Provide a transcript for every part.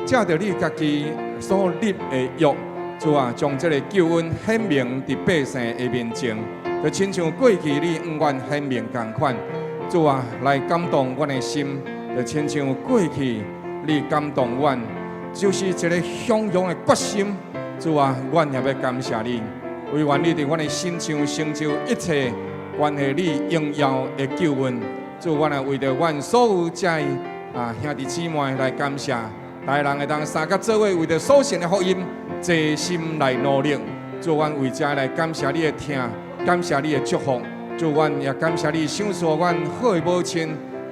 藉著你家己所立的約，主啊，將這个救恩顯明佇百姓的面前，就親像過去你永遠顯明仝款。主啊，來感動阮的心，就親像過去你感動阮，就是一个洶湧的決心。主啊，阮也欲感謝你，惟願你佇阮的身上成就一切關係你榮耀的救恩。主，阮也為著阮所有遮啊兄弟姊妹來感謝，大人會當相佮做伙為著所信的福音，齊心來努力。主，阮為這來感謝你的疼，感謝你的祝福。主，阮也感謝你賞賜阮好的母親，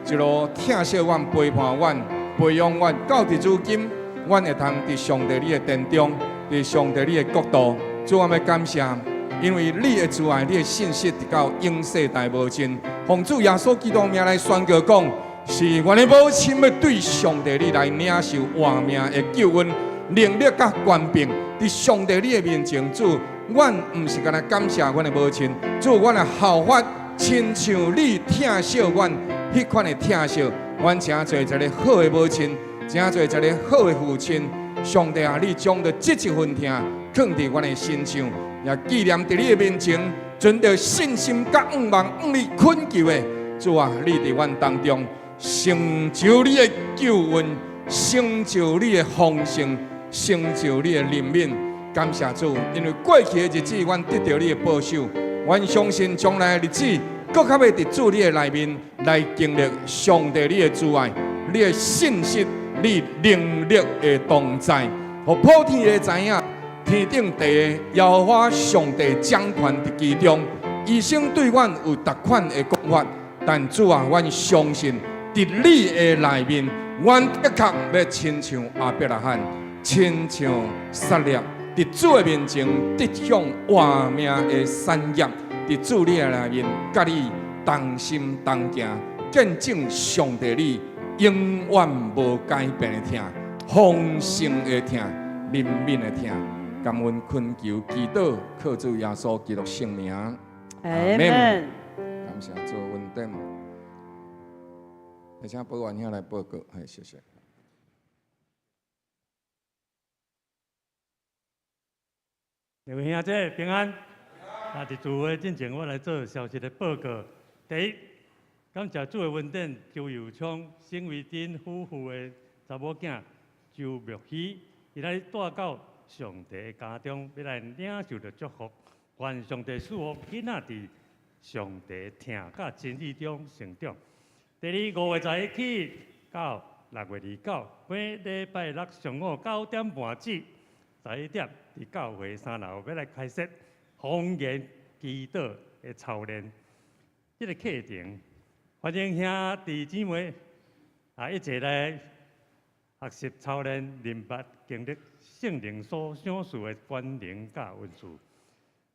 一路疼惜阮、陪伴阮、培養阮，到佇如今，阮會通佇上帝你的殿中，佇上帝你的國度。主，阮欲感謝，因為你的慈愛、你的信實，直到永世代無盡。奉主耶穌基督名來宣告講，是阮的母親欲對上帝你來領受活命的救恩、能力佮權柄，佇上帝你的面前，主，阮毋是干焦感謝阮的母親，主，阮的效法，親像你疼惜阮彼款的疼惜，阮成做一个好的母親，成做一个好的父親。上帝啊，你將著這一份疼囥佇阮的身上，也紀念佇你的面前，存著信心佮向望，向你懇求的。主啊，你佇阮當中成就你的救恩，成就你的豐盛，成就你的憐憫。感謝主，因為過去的日子，阮得著你的保守，阮相信將來的日子，閣較欲佇主你的內面來經歷上帝你的慈愛、你的信實、你能力的同在，予普天會知影天頂地的耶和華上帝掌權佇其中，醫生對阮有逐款的講法，但主啊，阮相信佇你的內面，阮的確欲親像亞伯拉罕，親像撒勒，佇主的面前得享活命的產業，佇主你的內面，佮你同心同行，見證上帝你永遠無改變的疼，豐盛的疼，憐憫的疼，感恩懇求祈禱，靠主耶穌基督聖名。阿門。感謝主恩典。請保元兄來報告，係，謝謝。各位兄弟平安。啊，佇聚會進前，我來做小小的報告。第一，感謝主的恩典，周佑聰、沈維珍夫婦的查某囝周玉希，伊來帶到上帝的家中，欲來領受著祝福。願上帝賜福囡仔佇上帝疼佮真理中成長。第二，5月11起到6月29，每禮拜六上午9點半至11點，佇教會三樓欲來開設方言祈禱的操練。這个課程，歡迎兄弟姊妹啊一齊來學習操練，明白經歷聖靈所賞賜的權能佮恩賜。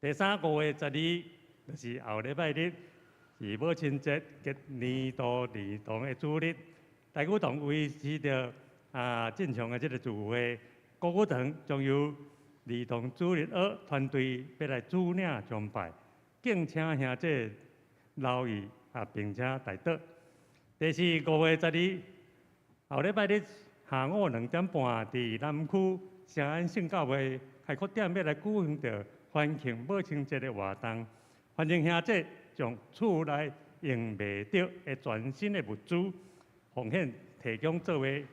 第三，5月12，就是後禮拜日，是母親節及年度兒童的主日。大古堂維持著啊正常的這个聚會，國語堂將由兒童主日學團隊欲來主領崇拜，敬請兄弟留意啊，並且代禱。第四，5月12，後禮拜日下午2點半，佇南區聖安聖教會開闊點欲來舉行著歡慶母親節的活動，歡迎兄弟將厝內用袂著的全新的物資奉獻提供作為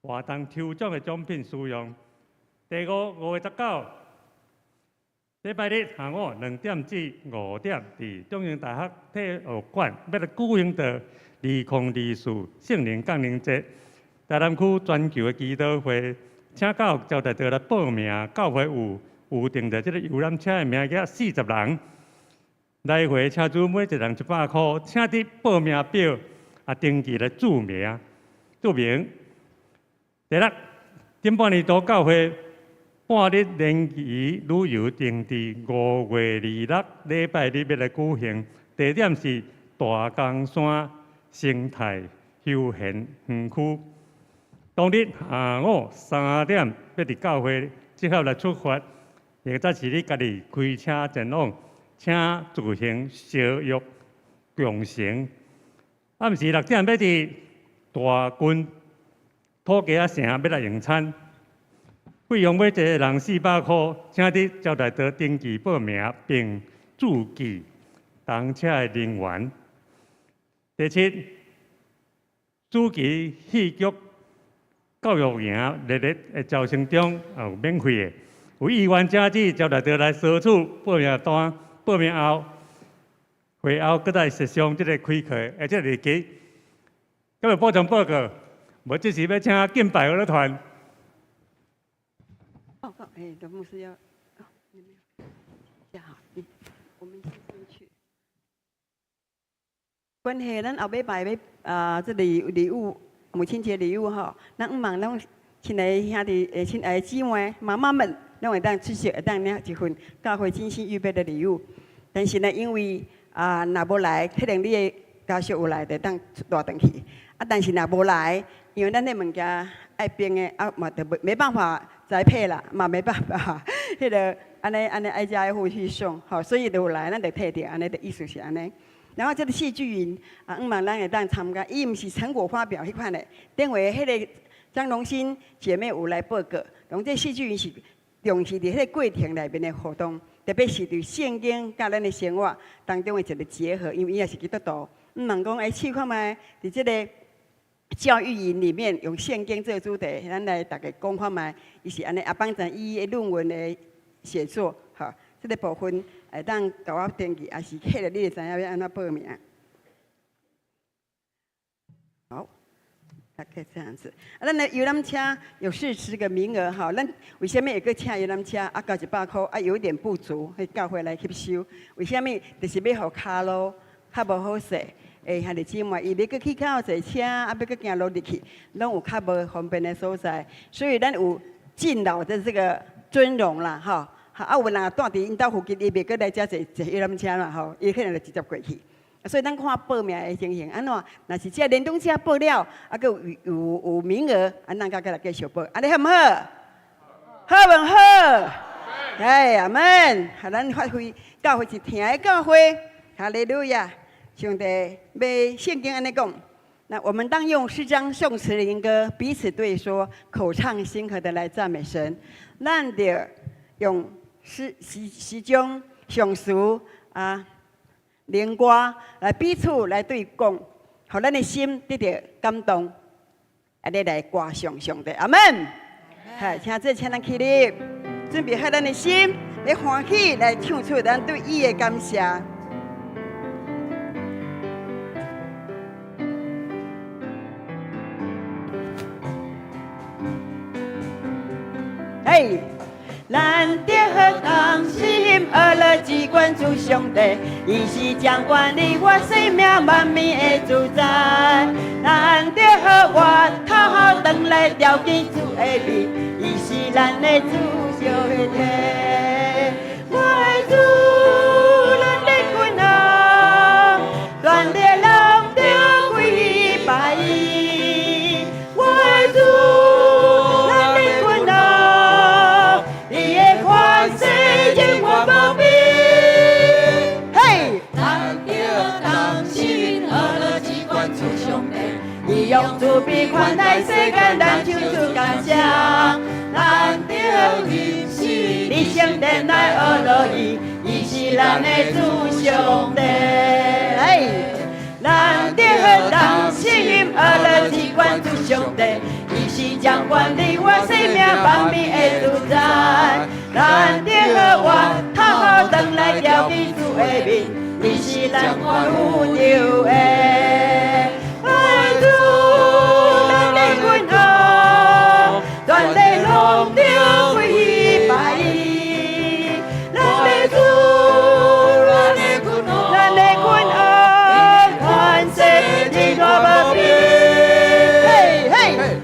活動抽獎的獎品使用。第五，5月19，禮拜日下午2點至5點，佇中正大學體育館欲來舉行著2024聖靈降臨節台南區全球的祈禱會，請到招待處來報名。教會有預訂著這个遊覽車的名額40人，來回車資每一人100箍，請佇報名表啊登記來註明註明。第六，頂半年度教會半日聯誼旅遊定佇5月26禮拜日欲來舉行，地點是大岡山生態休閒園區。當日下午3點欲佇教會集合來出發，或者是你家己開車前往，請自行相約共乘。暗時6點欲佇大郡土鸡仔城欲來用餐，費用欲一個人400箍，請佇招待桌登記報名並註記同車的人員。第七，暑期戲劇教育營熱烈的招生中，有免費的，有意願請至招待桌來索取報名單，報名後，會後閣再協商這个開課的這个日期。閣有補充報告，無這時欲請敬拜樂團。報告，哎，劉牧師要，哦，你沒有，這樣好，我們先去。關係，咱後禮拜欲啊，這个禮物，母親節禮物吼，咱向望咱親愛的兄弟、親愛的姊妹、媽媽們，攏會當出席，會當領一份教會精心預備的禮物。但是呢，因為啊，若無來，可能你的家屬有來，就當帶轉去。啊，但是若無來，因為咱的物件愛冰的，啊嘛就沒辦法栽培啦，嘛沒辦法，彼个按呢按呢挨家挨戶去送，吼，所以就有來，咱就提著按呢的意思是按呢。然後這个戲劇營啊，向望咱會當參加，伊毋是成果發表彼款的，頂回彼个張榮新姐妹有來報告，講這戲劇營是重視佇彼个過程內面的活動，特別是對聖經佮咱的生活當中的一个結合，因為伊也是基督徒，向望講會試看覓，佇這个教育營裡面用聖經這個主題，咱來逐家講看覓，伊是按呢啊幫助伊的論文的寫作，吼，這个部分會當共我登記，抑是彼个你會知影欲按怎報名。好，大概這樣子。啊，咱的遊覽車有40個名額，吼，咱為啥物會閣請遊覽車？啊，交100箍，啊，有點不足，去教會來吸收。為啥物？就是欲予跤路較無好勢。欸，兄弟姊妹，伊欲閣去較坐車，啊，欲閣行路入去，攏有較無方便的所在，所以咱有敬老的這個尊榮啦，吼。啊，有人住佇𪜶兜附近，伊袂閣來遮坐坐遊覽車啦，吼，伊可能就直接過去。所以咱看報名的情形按怎？若是這連動車報了，啊，閣有名額，啊，咱閣來繼續報，按呢好毋好？好毋好？哎，阿門。予咱發揮教會是疼的教會，哈利路亞。上帝欲聖經按呢講，那我們當用詩章、頌詞、靈歌彼此對說，口唱心和的來讚美神。咱著用詩章、頌詞啊、靈歌來彼此來對講，予咱的心得著感動，按呢來歌頌上帝。阿門。係，請這請咱起立，準備好咱的心，來歡喜來唱出咱對伊的感謝。嘿，咱著同心合樂，只關注上帝，伊是掌管你我生命萬物的主宰。咱著回頭轉來朝見主的面，伊是咱的主上帝。我的主，咱的君王，全地攏著跪拜伊。我的主，咱的君王，伊的權勢永遠無變。嘿，咱著同心合樂，只關注上帝，伊用慈悲寬待世間，咱唱出感謝。咱著認識佇聖殿來學樂伊，伊是咱的主上帝。嘿，咱著同心合樂，只關注上帝，伊是掌管你我生命萬物的主宰。咱著回頭轉來朝見主的面，伊是咱有救的。愛主，咱的君王，全地攏著跪拜伊。咱的主，咱的君王，咱的君王，權勢永遠無變。嘿嘿，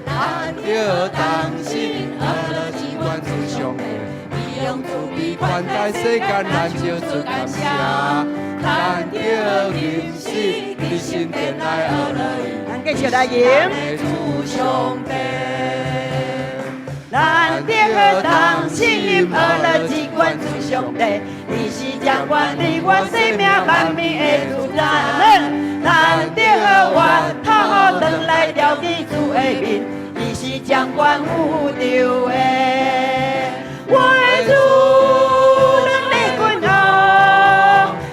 咱著同心合樂，只關注上帝，伊用慈悲寬待世間，咱唱出感謝。咱著認識，佇聖殿來學樂伊，咱繼續來吟。咱的主上帝。咱著同心合樂，只關注上帝，伊是掌管你我生命萬物的主宰。咱著回頭轉來朝見主的面，伊是是掌管宇宙的。我的主，咱的君王，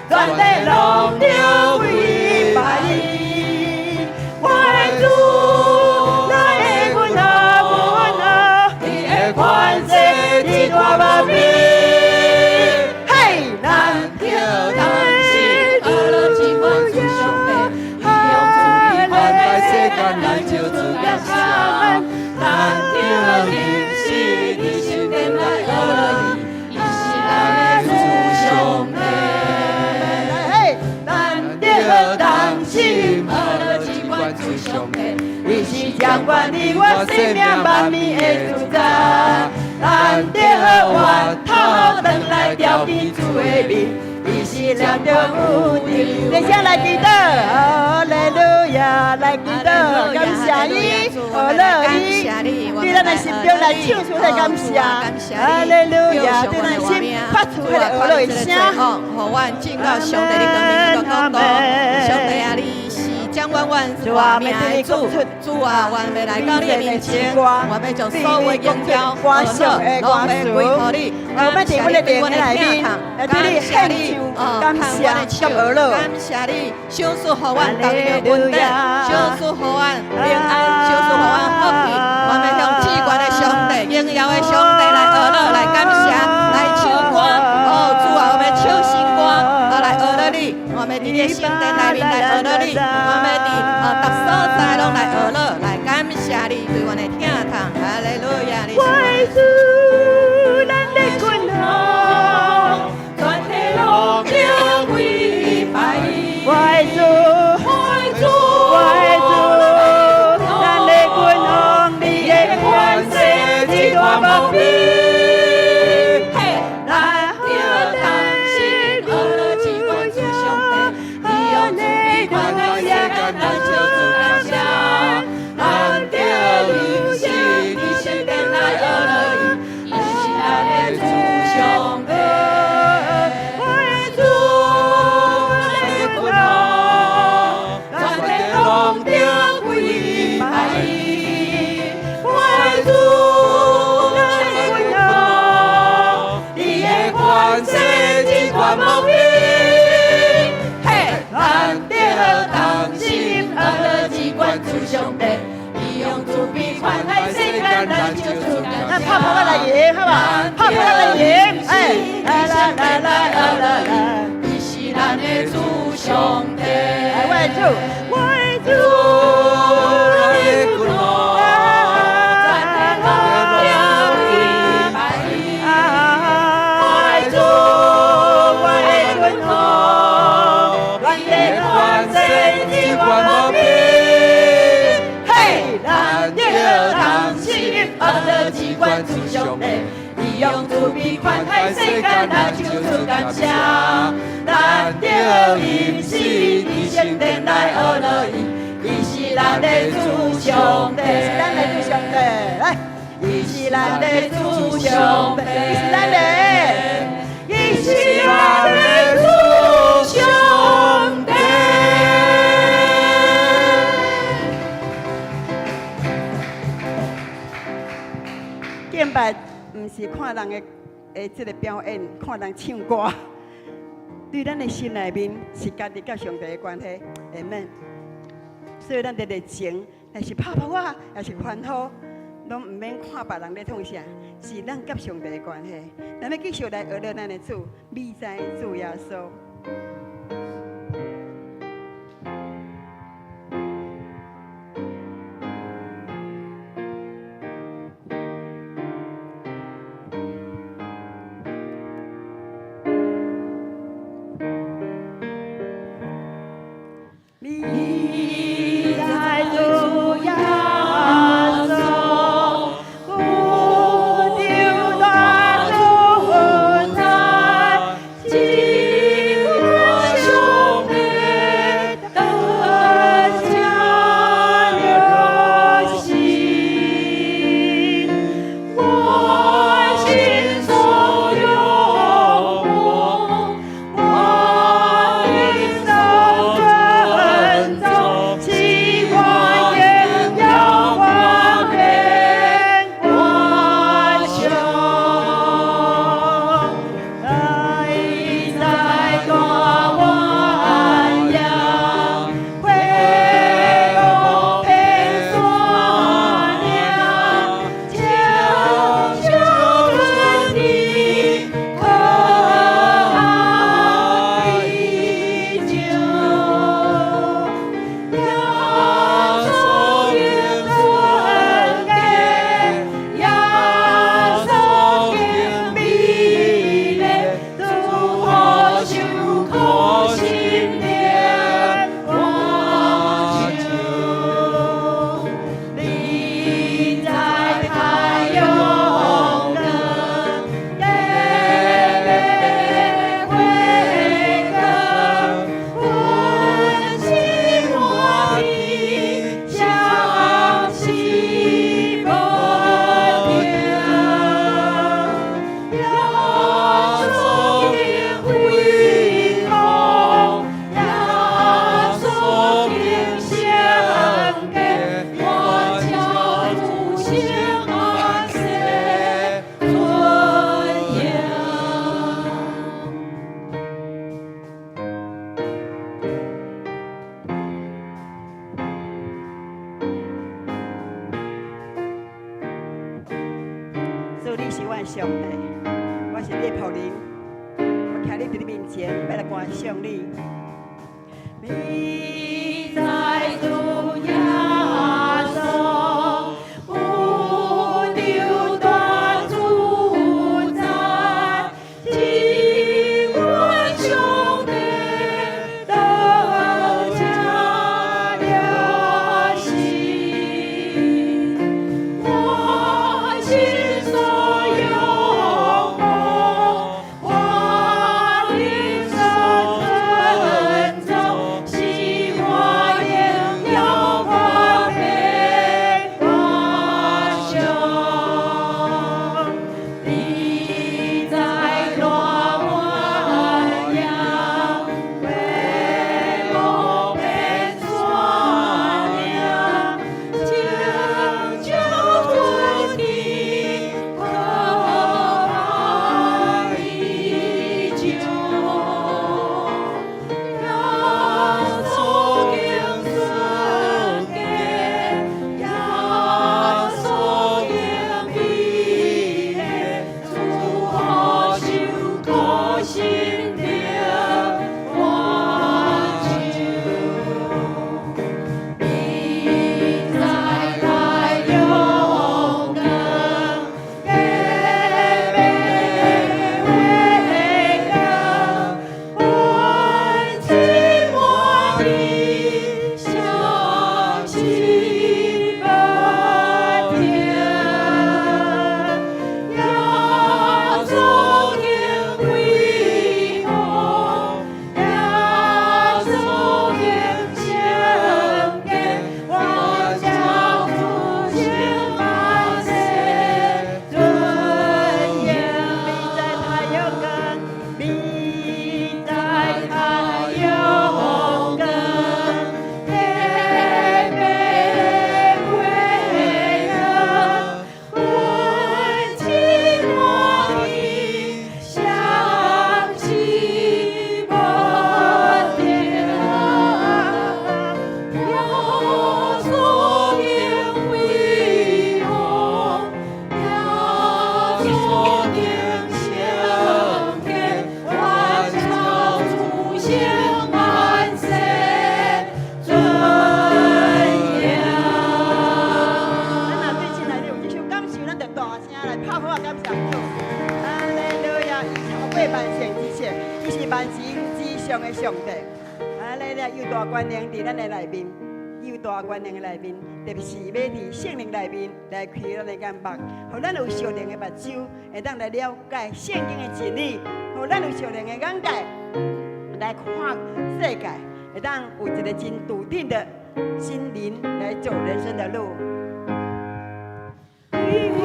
全地攏著跪拜伊。我的主，咱的君王，君王，伊的權勢至大無比。嘿，咱著同心學樂至懸主上帝，伊用慈悲寬待世間，咱就主感謝。咱著認識佇聖殿來學樂伊，伊是咱的主上帝。嘿，咱著同心學樂至懸主上帝，伊是掌管你我生命萬物的主宰。咱著回頭轉來朝見主的面，伊是掌管宇宙。等下來祈禱，哈利路亞，來祈禱，感謝伊，學樂伊，對咱的心中來唱出彼感謝，哈利路亞，對咱的心發出彼個學樂的聲。予阮進到上帝的光明的國度。上帝啊，你是掌管阮活命的主，主啊，阮欲來到你的面前，阮欲將所有的榮耀、學樂，攏欲歸予你。我們佇阮的靈內面，來對你獻上感謝佮學樂。感謝你，賞賜予阮逐日的恩典，賞賜予阮平安，賞賜予阮福氣。阮欲向至懸的上帝、榮耀的上帝來學樂，來感謝，來唱歌。哦，主啊，我欲唱新歌，來學樂你。我欲佇你的聖殿內面來學樂你，我欲佇逐所在攏來學樂，來感謝你對阮的疼痛。哈利路亞！你是我的主，咱的君王，全地攏著跪拜伊。我的主，我的主，我的主，咱的君王，你的權勢至大無比。嘿，咱著同心學樂至懸主上帝，伊用慈悲寬待世間，咱就主感謝。咱著認識佇聖殿來學樂伊，伊是咱的主上帝。我的主，咱的君王，全地攏著跪拜伊。我的主，咱的君王，你的權勢至懸無比。嘿，咱著同心學樂至懸主上帝，伊用慈悲寬待世間，咱就主感咱拍拍來贏，好無？拍拍來贏，哎，來來來來來來，伊是咱的主上帝。來我的主，我的主，咱的君王，全地攏著跪拜伊。我的主，我的君王，咱的權勢至懸無比。嘿，咱著同心學樂至懸主上帝，伊用慈悲寬待世間，咱就主感謝。咱著認識佇聖殿來學樂伊，伊是咱的主上帝，是咱的主上帝，來，伊是咱的主上帝，伊是咱的，伊是咱的主上帝。敬拜毋是看人的這个表演，看人唱歌，對咱的心內面是家己佮上帝的關係，阿們。所以咱佇熱情，若是拍拍仔，抑是歡呼，攏毋免看別人咧創啥，是咱佮上帝的關係。咱欲繼續來學樂咱的主，美哉主耶穌。美哉主耶穌，宇宙大主宰，至高你是阮的上帝，我是你的僕人，我徛伫你面前，欲來歌頌你。你在主耶穌，有著大主宰，至阮上帝得勝了心，我心所仰望，我靈所尊重，是我榮耀我的我上。你在大彎崖，過無邊山嶺，拯救出地可怕異境。耶穌經出家，耶穌經美麗，主予受苦心靈挽救。你在太陽光，加倍榮光，阮寂寞的相信不停。耶穌經威風，耶穌經聖潔，願將主聖萬世尊嚴。你在太陽光，你在太陽光，加倍榮耀，阮寂寞的相信不停。耶穌經威風，耶穌經聖潔，願將主聖萬世尊嚴。咱若對親愛的有這首感受，咱就大聲來拍鼓仔感謝主。哈利路亞！伊超過萬聖之上，伊是萬神之上的上帝。哈利路亞！有大權能佇咱的內面，有大權能的內面，特別是欲佇聖靈內面來開咱的眼目，予咱有屬靈的目睭，會當來了解聖經的真理，予咱有屬靈的眼界來看世界，會當有一個真篤定的心靈來走人生的路。目睭予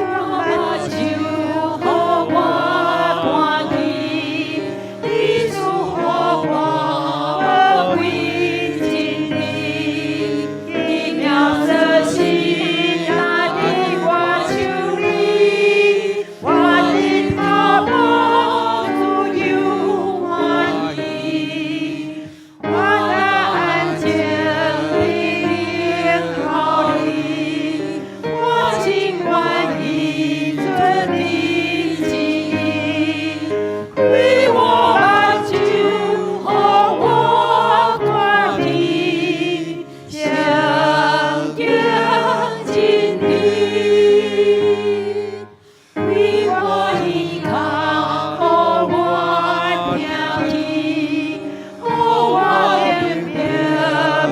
我看見，你賜予我寶貴真理，奇妙的是拿佇我手裡，我日頭無自由歡喜，我若安靜地等候你，我真願意遵你旨意，開我目睭，予我看見聖經真理，開我耳孔，予我聽見，予我明白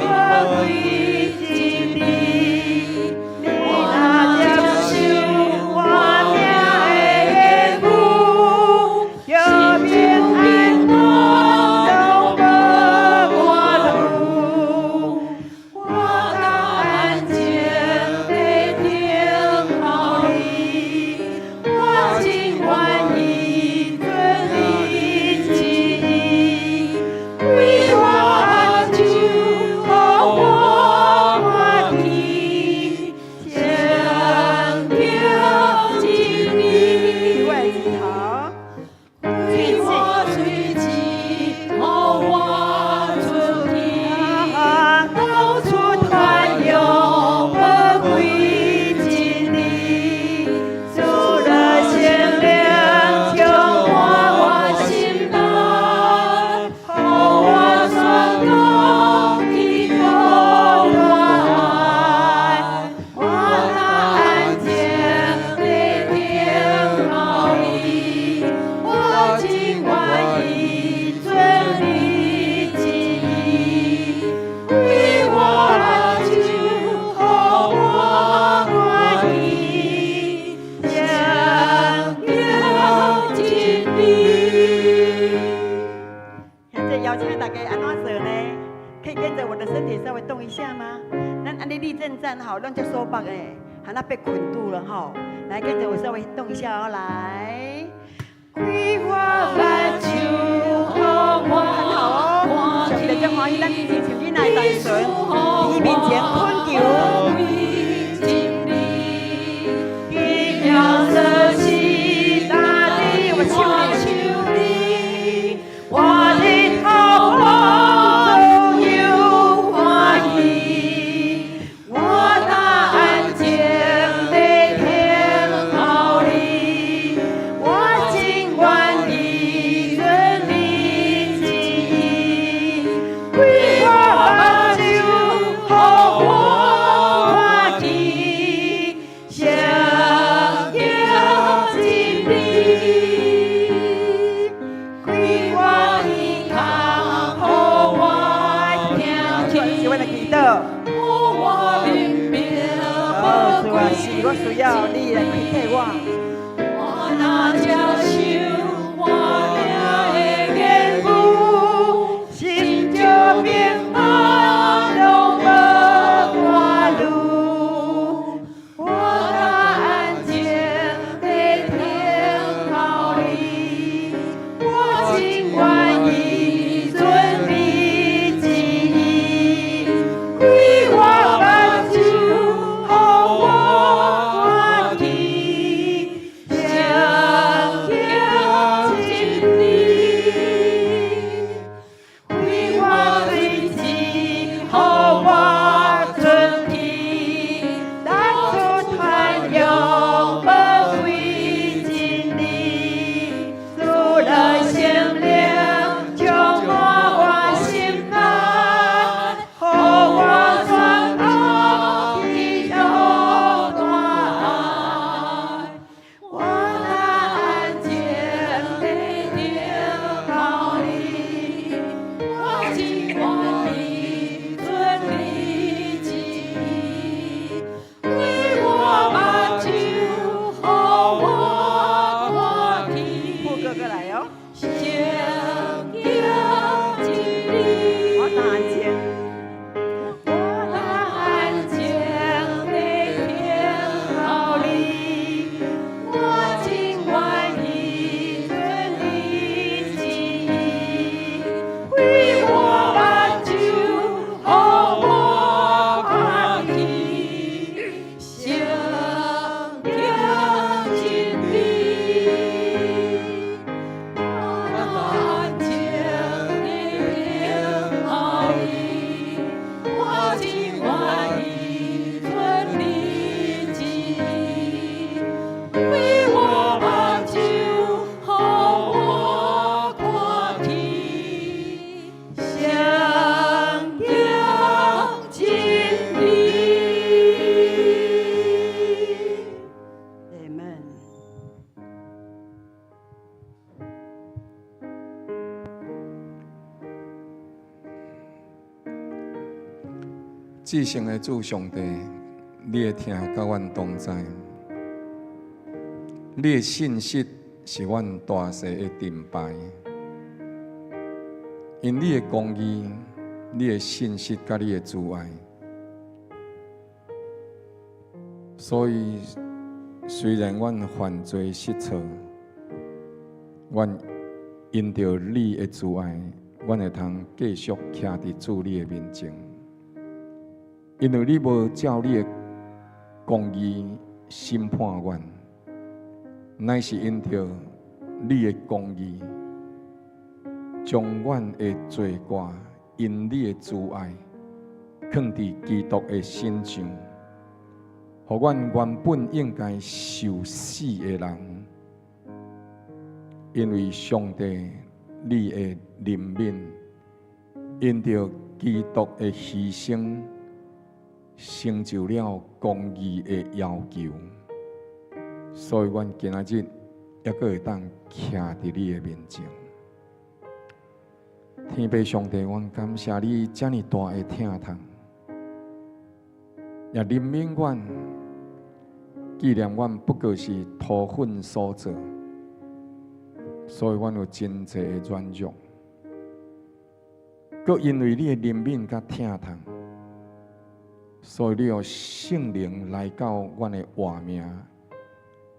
寶貴真理。你若接受我名的言語，叫平安攏無過路。我若安靜地等候你，吼，攏足舒服的，予若被捆住了吼。來，跟著我稍微動一下哦，來。開我目睭，予我很好哦，上帝足歡喜咱親像囡仔單純，伊面前懇求。奇妙的是大地，我唱你，我的頭總有歡喜，我若安靜地聽候你，我真願意遵你旨意，開我目睭，予我看見聖經真理，開我耳孔，予我聽見，是阮的祈禱。哦，主啊，是我需要你來開啟我。我若接受我的言語，心就平安，攏無掛慮。我若安靜地聽候你，我真願意遵你旨意，開我目睭，予我看見聖經真理，開我喙舌，予我出氣，來出傳揚寶貴真理，主來聖靈充滿我心內，予我宣告基督大愛。我若安靜地聽候你，我真願意遵你旨意，開我目睭，予我看見。副歌過來哦。聖經真理。我若安靜，我若安靜地聽候你，我真願意遵你旨意，開我目睭，予我看見聖經真理。我若安靜地聽候你，我真願意遵你旨意，開我目睭，予我看見聖經真理。Amen。至聖的主上帝，你的疼佮阮同在，你的信實是阮大細的盾牌。因你的公義、你的信實佮你的慈愛，所以雖然阮犯罪失錯，阮因著你的慈愛，阮會通繼續徛佇主你的面前。因為你無照你的公義審判阮，乃是因著你的公義，將阮的罪過因你的慈愛，囥佇基督的身上，予阮原本應該受死的人，因為上帝你的憐憫，因著基督的犧牲，成就了公義的要求，所以阮今仔日猶閣會當徛佇你的面前。天父上帝，阮感謝你遮爾大的疼痛，也憐憫阮，紀念阮不過是土糞所做，所以阮有真濟的軟弱。閣因為你的憐憫佮疼痛，所以你予聖靈來到阮的活命，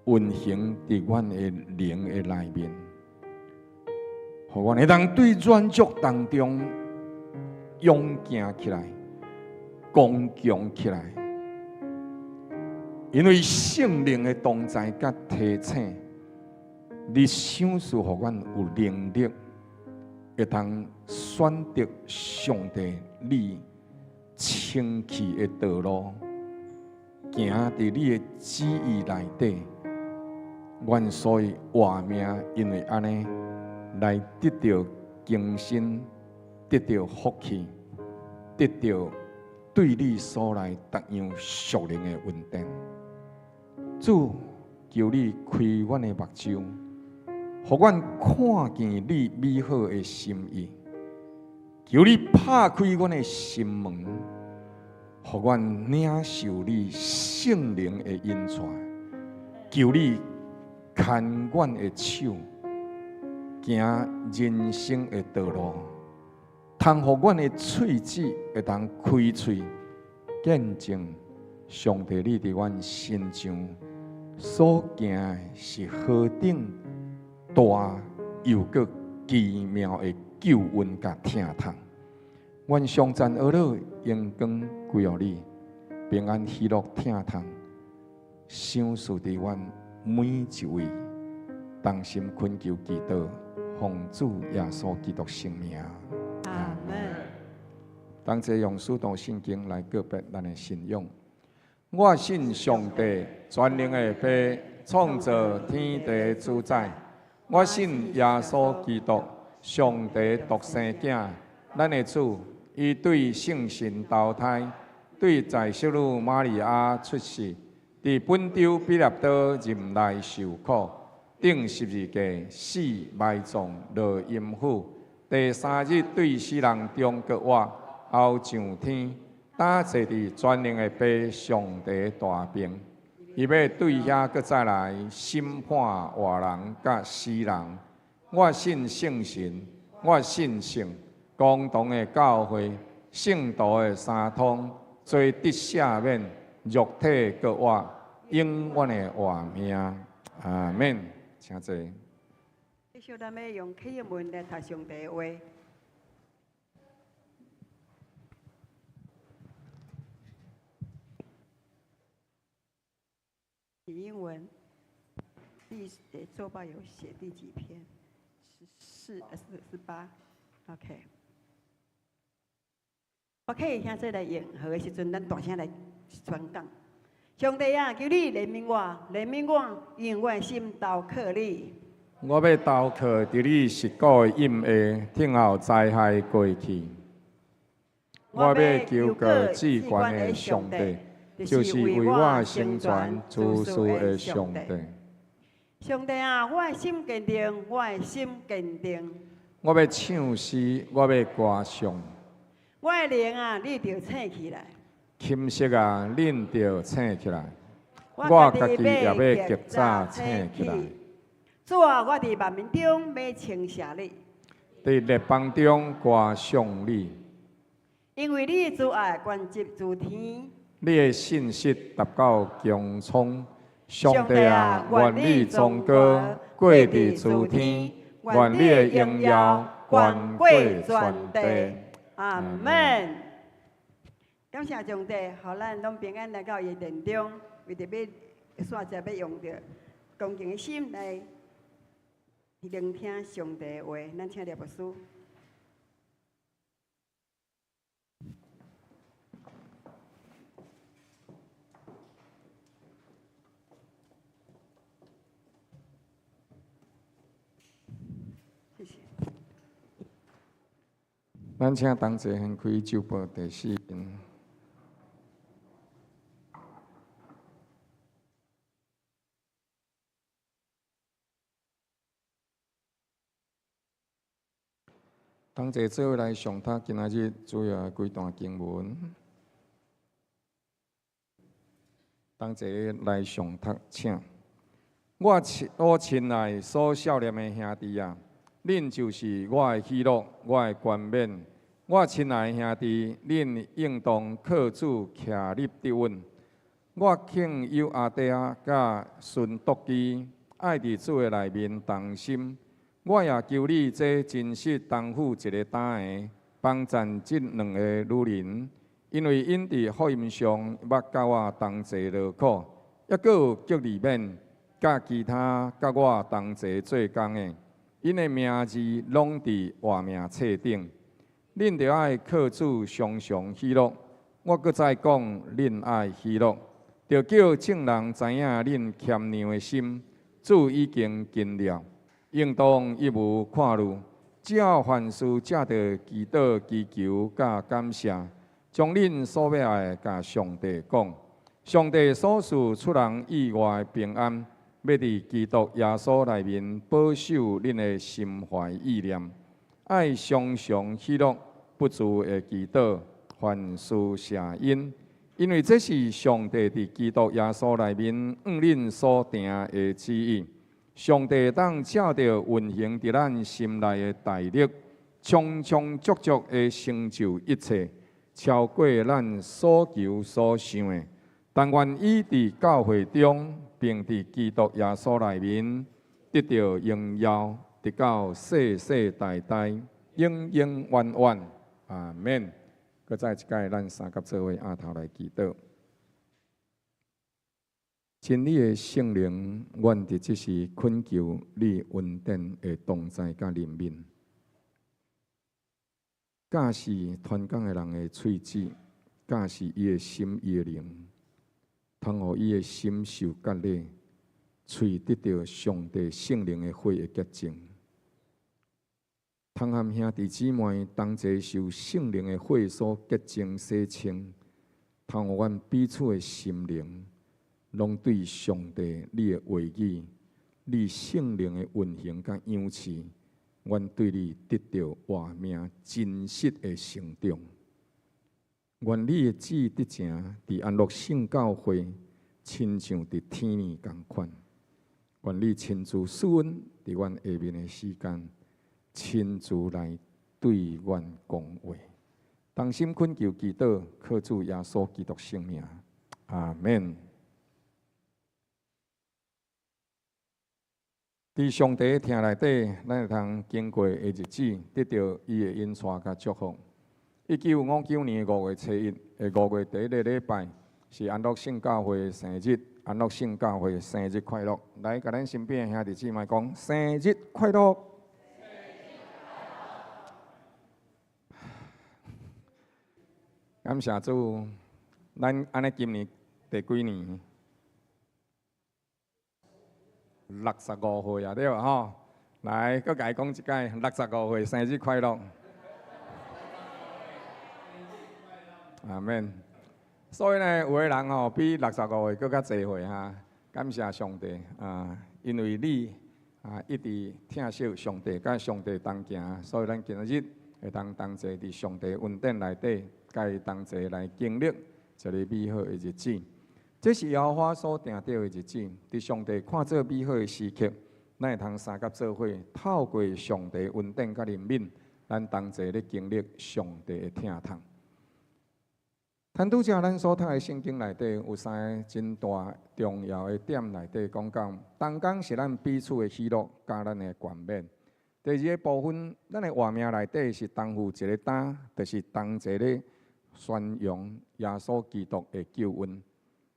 運行佇阮的靈的內面，予阮會當對軟弱當中勇行起來，剛強起來。因為聖靈的同在佮提醒，你賞賜予阮有能力，會當選擇上帝你清氣的道路，行佇你的旨意內底。阮所以活命，因為按呢來得著更新，得著福氣，得著對你所來逐樣屬靈的恩典。主，求你開阮的目睭，予阮看見你美好的心意。求你拍開阮的心門，予阮領受你聖靈的引帶。求你牽阮的手，行人生的道路，通予阮的喙舌會當開喙見證上帝你佇阮身上所行的是何等大又閣奇妙的救恩佮疼痛。阮頌讚阿樂榮光歸予你，平安喜樂疼痛，賞賜佇阮每一位，同心懇求祈禱，奉主耶穌基督聖名。阿門。同齊用使徒信經來告別咱的信仰。我信上帝，全能的父，創造天地主宰。我信耶穌基督，上帝獨生囝，咱的主，伊對聖神投胎，對在聖女瑪利亞出世，佇本丟彼拉多忍耐受苦，釘十字架死埋葬落陰府，第三日對死人中復活，後上天，擔坐佇全能的父上帝大爿，伊欲對遐閣再來審判活人佮死人。我信聖神，我信聖公同的教會，聖徒的相通，罪得赦免，肉體復活，永遠的活命。阿門。請坐。繼續，咱欲用啟應文來讀上帝的話。英文第周報有寫第幾篇？14、48，OK。OK，現在來用好的時陣，咱大聲來宣講。上帝啊，求你憐憫我，憐憫我，因為我的心投靠你。我欲投靠佇你實古的蔭下，等候災害過去。我欲求告至懸的上帝，就是為我成全諸事的上帝。上帝啊，我的心堅定，我的心堅定。我欲唱詩，我欲歌頌。我的靈啊，你著醒起來。琴瑟啊，恁著醒起來。我家己也欲極早醒起來。主啊，我佇萬民中欲稱謝你。佇列邦中歌頌你。因為你的慈愛懸及諸天。你的信實達到穹蒼，上帝啊，願你崇高過佇諸天，願你的榮耀懸過全地。阿門。感謝上帝，予咱攏平安來到伊的殿中，為著欲煞才欲用著恭敬的心來聆聽上帝的話。咱請廖牧師。謝謝。咱請同齊掀開週報第四頁。同齊做伙來誦讀今仔日主要的幾段經文。同齊來誦讀，請。我親我親愛所數念的兄弟啊，恁就是我的喜樂，我的冠冕。我親愛兄弟，恁應當靠主徛立得穩。我勸友阿底亞佮孫篤基，愛佇主的內面同心。我也求你這真實同負一个擔的，幫贊這兩个女人，因為𪜶佇福音上捌佮我同齊勞苦，抑閣有革利免，佮其他佮我同齊做工的，𪜶的名字攏佇活命冊頂。恁著愛靠主常常喜樂。我閣再講，恁愛喜樂，著叫眾人知影恁謙讓的心，主已經近了。應當一無掛慮，只要凡事藉著祈禱、祈求佮感謝，將恁所欲愛的共上帝講。上帝所賜出人意外的平安，欲佇基督耶穌內面保守恁的心懷意念。愛常常喜樂，不住的祈禱，凡事謝恩，因為這是上帝佇基督耶穌內面向恁所定的旨意。上帝當照著運行佇咱心內的大力，充充足足的成就一切，超過咱所求所想的。但願伊佇教會中，並佇基督耶穌內面得著榮耀，直到世世代代，永永遠遠。阿們。閣再一擺，咱三佮做伙阿頭來祈禱。真理的聖靈，阮佇這時懇求你恩典的同在佮憐憫，教示傳講的人的喙舌，教示伊的心伊的靈，通予伊的心受割禮，喙得著上帝聖靈的火的潔淨，通和兄弟姊妹同齊受聖靈的火所潔淨洗清，通予阮彼此的心靈，攏對上帝你的話語、你聖靈的運行佮養飼，阮對你得著活命真實的成長。願你的旨得成，佇安樂聖教會，親像佇天暝仝款。願你親自賜恩，佇阮下面的時間，親自來對阮講話。同心懇求祈禱，靠主耶穌基督聖名，阿們。佇上帝疼內底，咱會通經過的日子，得著伊的恩賜佮祝福。1959年5月初1的五月第一个禮拜，是安樂聖教會的生日。安樂聖教會生日快樂！來，共咱身邊的兄弟姊妹講，生日快樂！感謝主，咱按呢今年第幾年？65歲啊，對吼！來，閣共伊講一擺，65歲生日快樂！阿們。所以呢，有的人吼比65歲閣較濟歲哈。感謝上帝啊，因為你啊一直疼惜上帝，佮上帝同行，所以咱今仔日會當同齊佇上帝恩典內底，佮伊同齊來經歷一個美好的日子。這是耶和華所定著的日子，佇上帝看做美好的時刻，咱會通相佮做伙，透過上帝恩典佮憐憫，咱同齊咧經歷上帝的疼痛。咱拄才咱所讀的聖經內底有三個真大重要的點內底講到，同工是咱彼此的喜樂佮咱的冠冕。第二個部分，咱的活命內底是同負一個擔，就是同齊咧宣揚耶穌基督的救恩。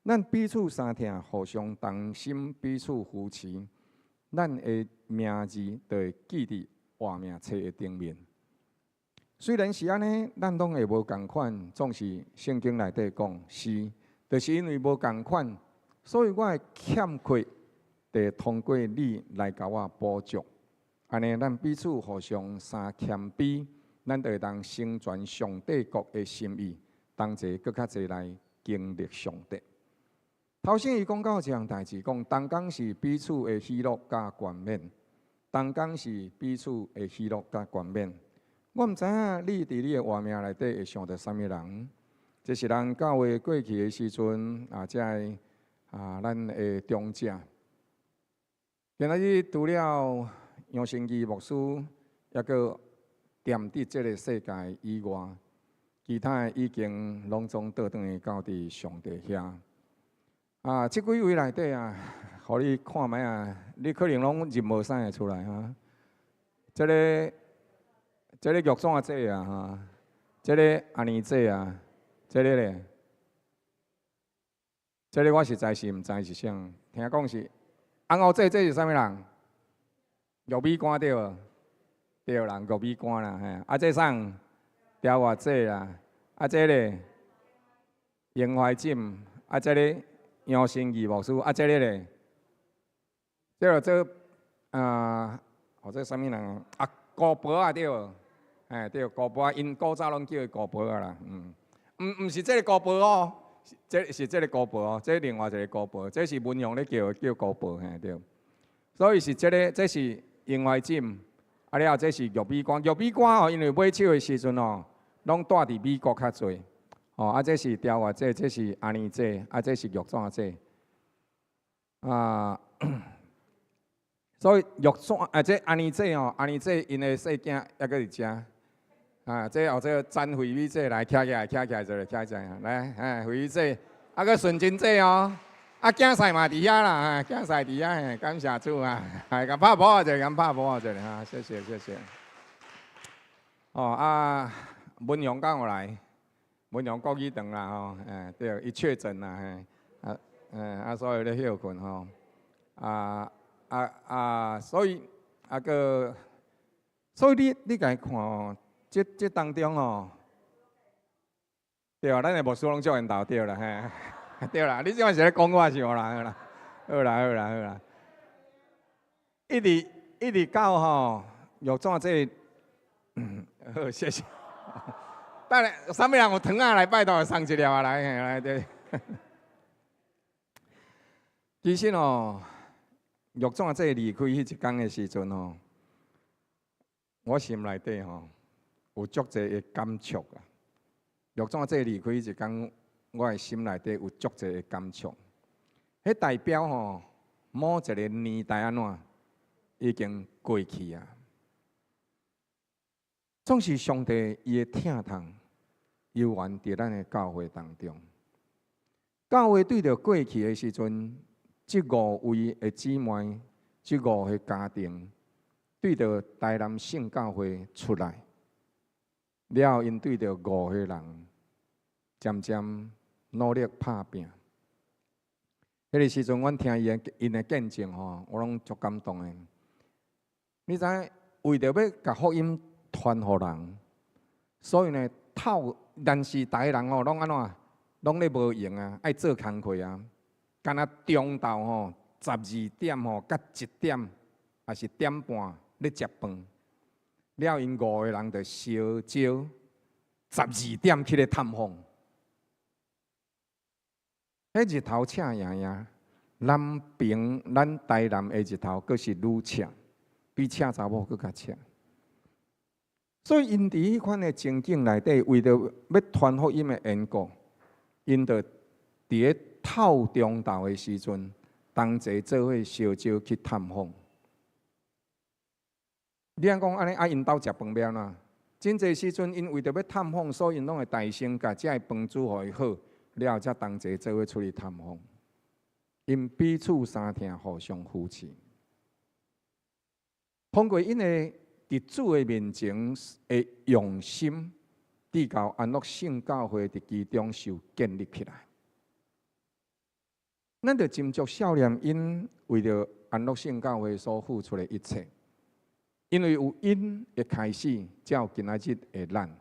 咱彼此相疼，互相同心，彼此扶持，咱的名字就會記佇活命冊的頂面。雖然是按呢，咱攏會無仝款，總是聖經內底講是，就是因為無仝款，所以我的欠缺，就會通過你來共我補足。按呢，咱彼此互相相謙卑，咱就會當成全上帝國的心意，同齊閣較濟來經歷上帝。頭先伊講到一項代誌，講同工是彼此的喜樂佮冠冕，同工是彼此的喜樂佮冠冕。我毋知影你佇你的活命內底會想著啥物人。這是咱教會過去的時陣啊，這个啊，咱的長者。今仔日除了楊成基牧師，抑閣踮佇這个世界以外，其他的已經攏總倒轉去到佇上帝遐。啊，這幾位內底啊，予你看覓啊，你可能攏認無啥會出來哈。這個玉山姐啊，哈，這個阿妮姐啊，這個咧，這個我實在是毋知是啥，聽講是紅烏姐，這是啥物人？玉米乾對無？對啦，玉米乾啦，嘿。啊，這啥？雕瓦姐啦，啊，這咧，英懷錦，啊，這個楊新義牧師，啊，這個咧，這個做啊，哦，這啥物人啊？姑婆啊，對無？嘿，對，姑婆，𪜶古早攏叫伊姑婆啊啦，嗯，毋是這个姑婆哦，這是這个姑婆哦，這另外一个姑婆，這是文雄咧叫叫姑婆，嘿，對。所以是這个，這是英懷錦，啊了後這是玉米乾，玉米乾哦，因為尾手的時陣哦，攏蹛佇美國較濟，哦，啊，這是雕瓦姐，這是阿妮姐，啊，這是玉紙姐，啊。所以玉紙啊，這阿妮姐哦，阿妮姐𪜶的細囝猶閣佇遮，啊，這後這詹惠美姐來徛起來，徛起來一下，徛起來，來，哎，惠美姐，啊，閣順珍姐哦，啊，囝婿嘛佇遐啦，囝婿佇遐，嘿，感謝主啊，來，共拍噗仔一下，共拍噗仔一下，哈，謝謝謝謝。哦啊，文雄敢有來？文雄國語堂啦吼，哎，對，伊確診啦，嘿，啊，嗯，啊，所以咧歇睏吼，啊。啊啊，所以啊閣，所以你共伊看哦，這當中哦，對啊，咱的牧師攏足緣投對啦，嘿，對啦，你這擺是咧講我是無啦？好啦，好啦，好啦，好啦，一直一直到吼，玉紙這，嗯，好，謝謝。等下，啥物人有糖仔來拜託送一粒啊來，嘿，來對。其實哦，玉紙這離開彼一工的時陣吼，我心內底吼有足濟的感觸啊。玉紙這離開彼一工，我的心內底有足濟的感觸。彼代表吼，某一个年代按怎已經過去啊。總是上帝伊的疼痛，猶原佇咱的教會當中。教會對著過去的時陣，這五位的姊妹，這五个家庭，對著台南聖教會出來，了後𪜶對著五個人，漸漸努力拍拚。彼个時陣，阮聽伊的𪜶的見證吼，我攏足感動的。你知影，為著欲共福音傳予人，所以呢，透但是逐个人吼，攏按怎，攏咧無閒啊，愛做工課啊。敢若中晝吼，12點吼，佮1點，抑是點半咧食飯。了，𪜶五個人就相招十二點去咧探訪。彼日頭赤炎炎，南平咱台南的日頭閣是愈赤，比赤查某閣較赤。所以，𪜶佇彼款的情景內底，為著欲傳福音的緣故，𪜶就佇咧透中晝的時陣，同齊做伙相招去探訪。你按講按呢，啊，𪜶鬥食飯欲按怎？真濟時陣，𪜶為著欲探訪，所以𪜶攏會大聲共遮的飯煮予伊好，了後才同齊做伙出去探訪。𪜶彼此相疼，互相扶持。通過𪜶的佇主的面前的用心，直到安樂聖教會佇其中受建立起來。咱著斟酌少年𪜶為著安樂聖教會所付出的一切，因為有𪜶的開始，才有今仔日的咱。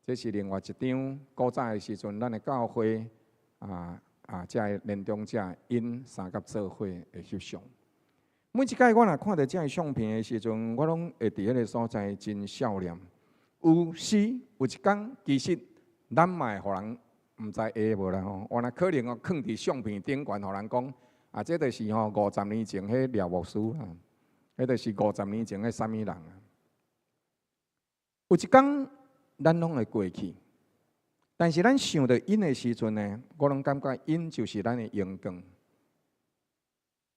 這是另外一張古早的時陣，咱的教會啊啊，遮的年長者𪜶相佮做伙的翕相。每一擺我若看著這个相片的時陣，我攏會佇彼个所在真少年。有時有一工，其實咱嘛會予人毋知會無啦吼，原來可能哦，囥佇相片頂懸，予人講啊，這就是吼50年前彼廖牧師啊，彼就是50年前彼啥物人啊。有一工，咱攏會過去，但是咱想著𪜶的時陣呢，我攏感覺𪜶就是咱的榮光。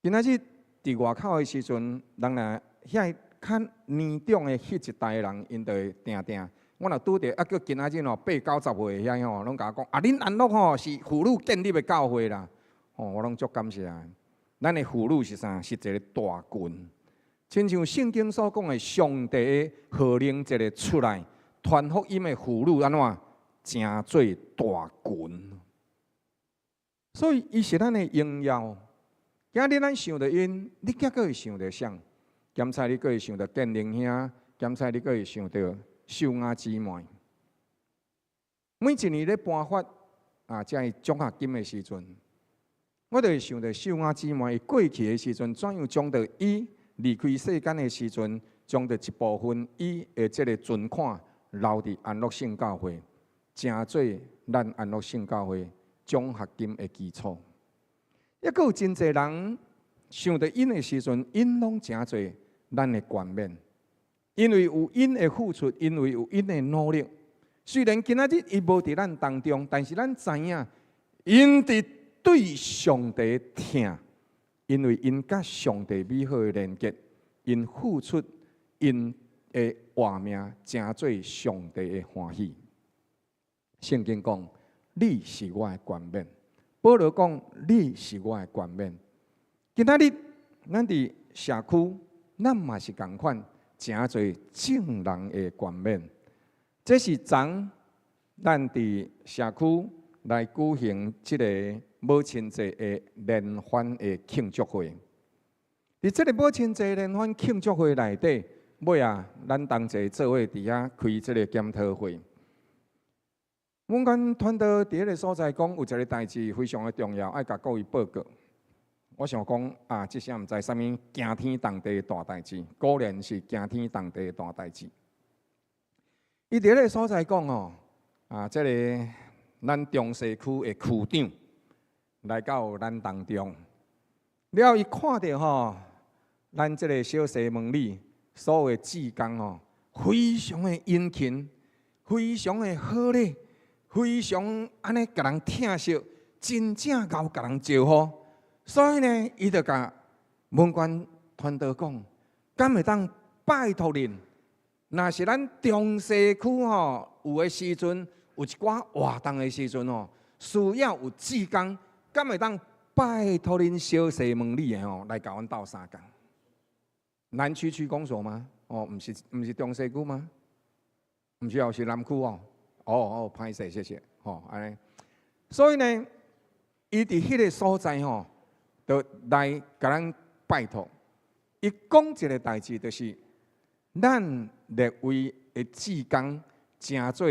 今仔日佇外口的時陣，人若遐較年長的彼一代人，𪜶就會定定。我若拄著猶閣今仔日吼八九十歲遐吼，攏共我講啊，恁安樂吼是婦女建立的教會啦。吼，我攏足感謝。咱的婦女是啥？是一个大群，親像聖經所講的，上帝號令一个出來，傳福音的婦女按怎？成做大群。所以，伊是咱的榮耀。今日咱想著𪜶，你猶閣會想著誰？檢查你閣會想著建寧兄，檢查你閣會想著秀雅姊妹。每一年咧頒發啊，這个獎學金的時陣，我就會想著秀雅姊妹伊過去的時陣，怎樣將著伊離開世間的時陣，將著一部分伊的這个存款留佇安樂聖教會，成做咱安樂聖教會獎學金的基礎。猶閣有真濟人想著𪜶的時陣，𪜶攏成做咱的冠冕，因為有𪜶的付出，因為有𪜶的努力。雖然今仔日伊無佇咱當中，但是咱知影，𪜶佇對上帝疼，因為𪜶佮上帝美好的連結，𪜶付出𪜶的活命，成做上帝的歡喜。聖經講：你是我的冠冕。保羅講：你是我的冠冕。今仔日咱佇社區，咱嘛是仝款，成做眾人的冠冕。這是昨咱佇社區來舉行這个母親節的聯歡的慶祝會。佇這个母親節聯歡慶祝會內底，尾仔，咱同齊做伙佇遐開這个檢討會。阮阮傳道佇彼个所在講，有一个代誌非常的重要，愛共各位報告。我想講啊，這聲毋知啥物驚天動地的大代誌，果然是驚天動地的大代誌。伊佇彼个所在講哦，啊，這个咱中西區的區長來到咱當中，了伊看著吼，咱這个小西門里所有的志工吼，非常的殷勤，非常的好咧。非常按呢共人疼惜，真正𠢕共人招呼，所以呢，伊就共文官傳道講，敢會當拜託恁？若是咱中西區吼有的時陣，有一寡活動的時陣吼，需要有志工，敢會當拜託恁小西門里的吼來共阮鬥相共？南區區公所嗎？哦，毋是，毋是中西區嗎？毋是哦，是南區哦。哦哦，歹勢，謝謝，吼，按呢。所以呢，伊佇彼个所在吼，就來共咱拜託。伊講一个代誌，就是咱列位的志工，成做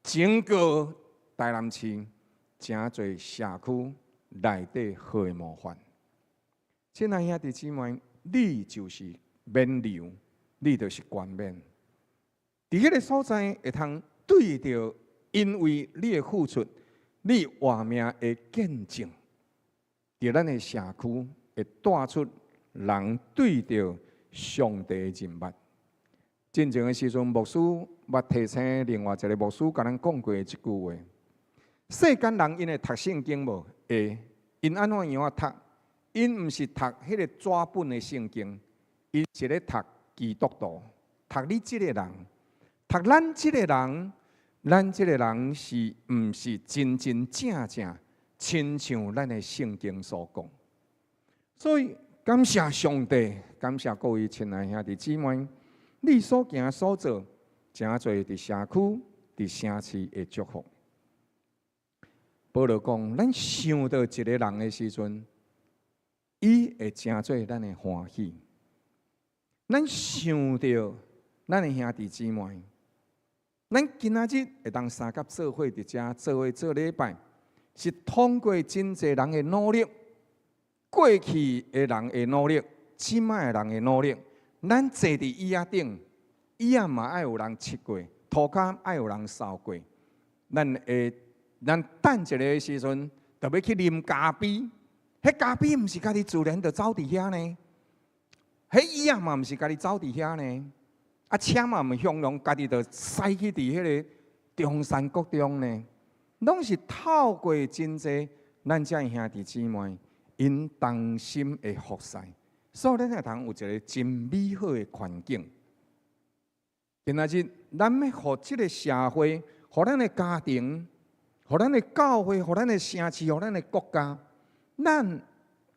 整個台南市，成做社區內底好的模範。親愛兄弟姊妹，你就是勉勵，你就是冠冕。佇彼个所在會通對著，因為你的付出，你活命的見證，佇咱的社區會帶出人對著上帝的認捌。進前的時陣，牧師捌提醒另外一个牧師共咱講過這句話：世間人𪜶會讀聖經無？會，𪜶按怎樣仔讀？𪜶毋是讀彼个紙本的聖經，𪜶是咧讀基督徒，讀你這个人，讀咱這个人。咱這个人是毋是真真正正親像咱的聖經所講？所以感謝上帝，感謝各位親愛兄弟姊妹，你所行所做，成做佇社區、佇城市的祝福。保羅講，咱想著一个人的時陣，伊會成做咱的歡喜。咱想著咱的兄弟姊妹。咱今仔日會當相佮做伙佇遮做伙做禮拜，是通過真濟人的努力，過去的人的努力，這擺的人的努力。咱坐佇椅仔頂，椅仔嘛愛有人拭過，塗跤愛有人掃過。咱會，咱等一下的時陣，就欲去啉咖啡。彼咖啡毋是家己自然就走佇遐呢，彼椅仔嘛毋是家己走佇遐呢。啊，車嘛毋向陽家己就駛去佇彼个中山國中呢，攏是透過真濟咱遮兄弟姊妹，𪜶同心的服侍，所以咱會通有一个真美好的環境。今仔日，咱欲予這个社會，予咱的家庭，予咱的教會，予咱的城市，予咱的國家，咱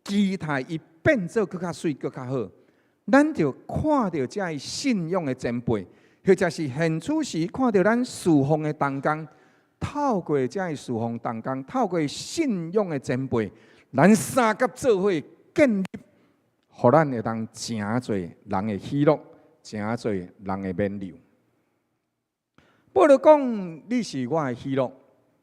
期待伊變做閣較媠、閣較好。咱就看著這个信仰的前輩，或者是現此時看著咱侍奉的同工，透過這个侍奉同工，透過信仰的前輩，咱相佮做伙建立，予咱會當誠濟人的喜樂，誠濟人的勉勵。保羅講，你是我的喜樂，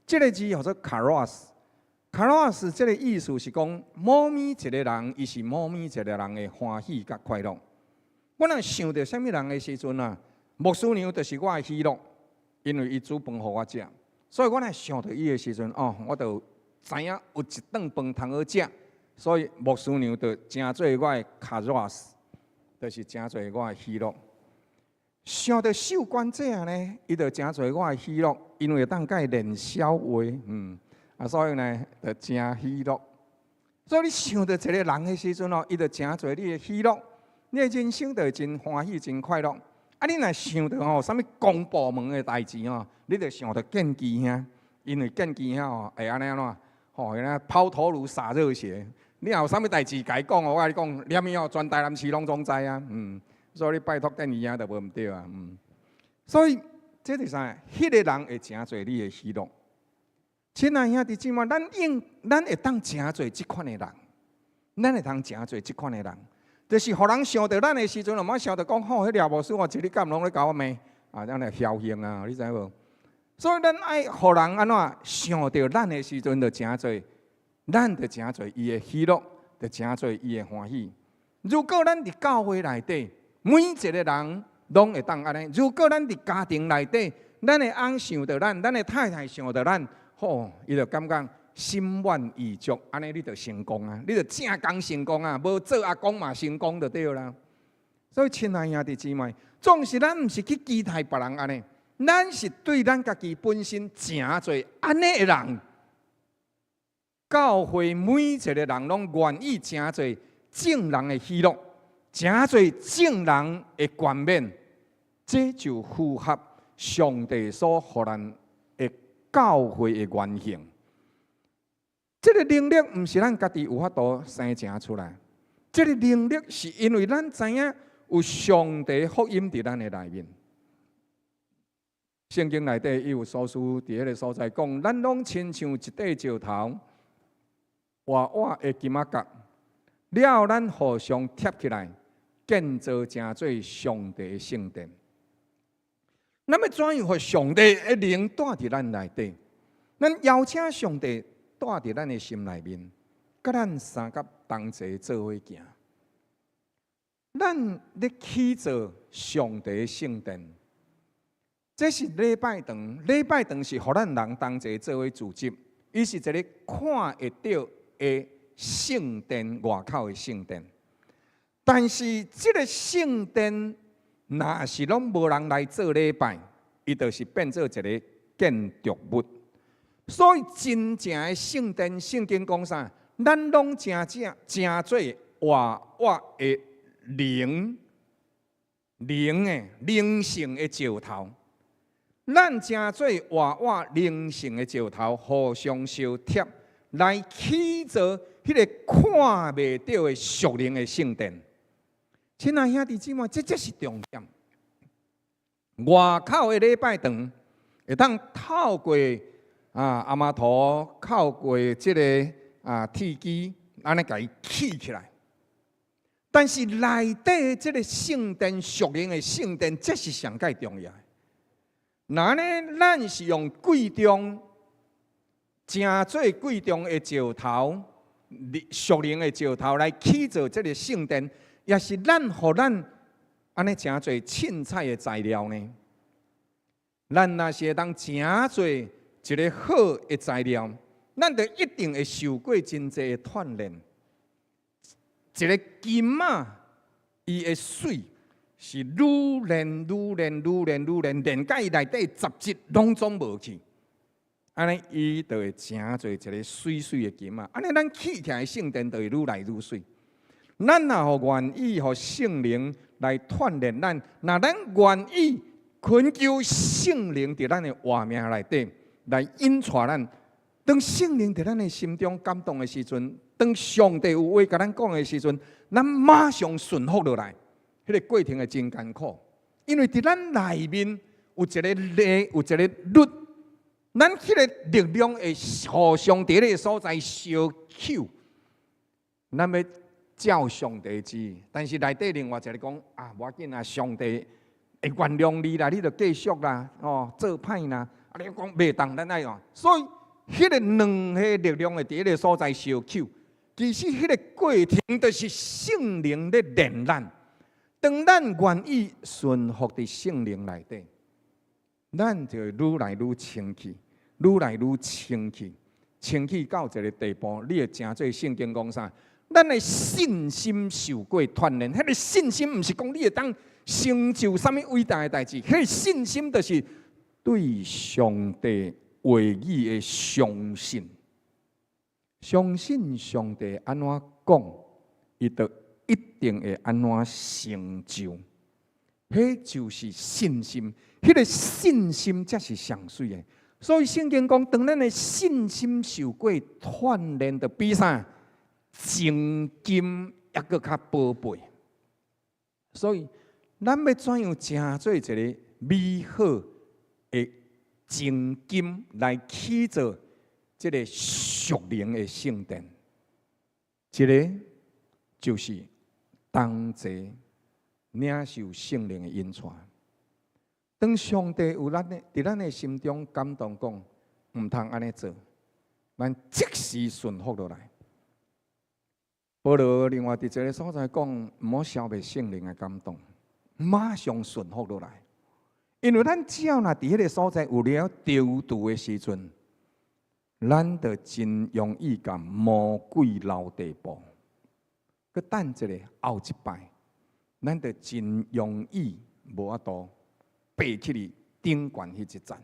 這个字號做 charis。charis 這个意思是講，某物一个人，伊是某物一个人的歡喜佮快樂。我若想著啥物人的時陣啊，牧師娘就是我的喜樂，因為伊煮飯予我食，所以我若想著伊的時陣，哦，我就知影有一頓飯通好食，所以牧師娘就成做我的 charis，就是成做我的喜樂。想著秀官姐呢，伊就成做我的喜樂，因為會當佮伊練痟話，啊，所以呢，就誠喜樂。所以你想著一个人的時陣哦，伊就成做你的喜樂，你的人生就會真歡喜、真快樂。啊，你若想著吼，啥物公部門的代誌吼，你就想著建基兄，因為建基兄吼會按呢按怎，吼，按呢拋頭顱灑熱血。你若有啥物代誌共伊講哦，我共你講，連伊哦，全台南市攏總知啊，所以你拜託建基兄就無毋對啊，所以這就是啥？彼个人會成做你的喜樂。親愛兄弟姊妹，咱會當成做這款的人，咱會當成做這款的人，就是予人想著咱的時陣，毋好想著講吼，彼廖牧師哦，一日到晚攏咧共我罵，啊，咱來僥倖啊，你知無？所以咱愛予人按怎想著咱的時陣，就成做，咱就成做伊的喜樂，就成做伊的歡喜。如果咱佇教會內底，每一个人攏會當按呢。如果咱佇家庭內底，咱的翁想著咱，咱的太太想著咱，吼，伊就感覺心滿意足，按呢你就成功啊！你就正工成功啊！無做阿公嘛成功就對啦。所以，親愛兄弟姊妹，總是咱毋是去期待別人按呢，咱是對咱家己本身成做按呢的人。教會每一个人攏願意成做眾人的喜樂，成做眾人的冠冕，這就符合上帝所予咱的教會的原型。這个能力毋是咱家己有法度生成出來，這个能力是因為咱知影有上帝福音佇咱的內面。聖經內底以弗所書佇彼个所在講，咱攏親像一塊石頭，活活的金仔角，了後咱互相貼起來，建造成做上帝的聖殿。咱欲怎樣予上帝的靈住佇咱內底？咱邀請上帝住佇咱的心內面，佮咱相佮同齊做伙行。咱咧起造上帝的聖殿，這是禮拜堂。禮拜堂是予咱人同齊做伙聚集，伊是一个看會著的聖殿，外口的聖殿。但是這个聖殿若是攏無人來做禮拜，伊就是變做一个建築物。所以真正的聖殿，聖經講啥？咱攏成正成做活活的靈靈的靈性的石頭。咱成做活活靈性的石頭，互相相貼，來起造彼个看袂著的屬靈的聖殿。親愛兄弟姊妹，這才是重點。外口的禮拜堂會當透過啊阿媽頭，透過這个鐵枝，按呢共伊起起來。但是內底這个聖殿，屬靈的聖殿，這是上蓋重要的。若按呢，咱是用貴重、誠做貴重的石頭、屬靈的石頭來起造這个聖殿，抑是咱予咱按呢誠濟凊彩的材料呢？咱若是會當誠做一个好的材料，咱就一定會受過真濟的鍛鍊。一个金仔，伊的媠是愈練愈練愈練愈練，練甲伊內底雜質攏總無去，按呢伊就會誠做一个媠媠的金仔。按呢咱起起來的聖殿就會愈來愈媠。咱若吼願意予聖靈來鍛鍊咱，若咱願意懇求聖靈佇咱的活命內底來引帶咱，當聖靈佇咱的心中感動的時陣，當上帝有話共咱講的時陣，咱馬上順服落來。彼個過程會真艱苦，因為佇咱內面有一个力，有一個律，咱彼个力量會互相佇彼个所在相抾。咱欲照上帝旨意，但是內底另外一个講啊，無要緊啊，上帝會原諒你啦，你就繼續啦，哦，做歹啦。啊，你講袂當，咱愛哦，所以彼个兩个力量會佇彼个所在相抾。其實彼個過程就是聖靈咧練咱。當咱願意順服佇聖靈內底，咱就會愈來愈清氣，愈來愈清氣，清氣到一个地步，你會成做聖經講啥？咱的信心受過鍛鍊，彼个信心毋是講你會當成就啥物偉大的代誌，彼个信心就是對上帝話語的相信，相信上帝按怎講，伊就一定會按怎成就。彼就是信心，彼个信心才是上媠的。所以聖經講，當咱的信心受過鍛鍊，就比啥精金猶閣較寶貝。所以，咱欲怎樣成做一个美好的精金來起造這个屬靈的聖殿？一个就是同齊領受聖靈的引帶。當上帝有咱的，佇咱的心中感動講，毋通按呢做，咱即時順服落來。保羅另外佇一个所在講，毋好消滅聖靈的感動，馬上順服落來。因為咱只要若佇彼个所在有了躊躇的時陣，咱就真容易共魔鬼留地步。閣等一下，後一擺，咱就真容易無法度爬起去頂懸彼一層。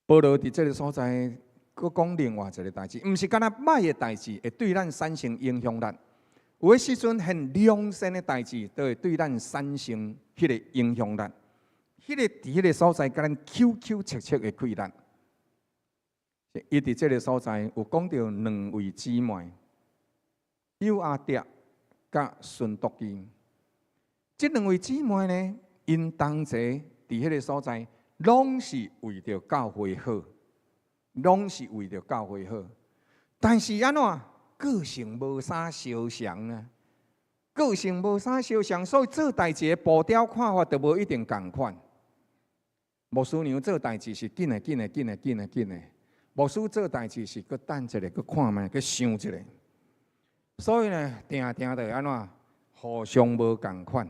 保羅佇這个所在，閣講另外一个代誌，毋是干焦歹的代誌會對咱產生影響力。有的時陣，很良善的代誌，都會對咱產生彼个影響力。彼个佇彼个所在，共咱抾抾切切的氣力。伊佇這个所在有講著兩位姊妹，友阿爹佮孫獨基。這兩位姊妹呢，𪜶同齊佇彼个所在，攏是為著教會好，攏是為著教會好。但是按怎個性無啥相像啊？個性無啥相像，所以做代誌的步調看法都無一定仝款。牧師娘做代誌是緊的緊的緊的緊的緊的，牧師做代誌是閣等一下，閣看覓，閣想一下。所以呢，定定就按怎互相無仝款。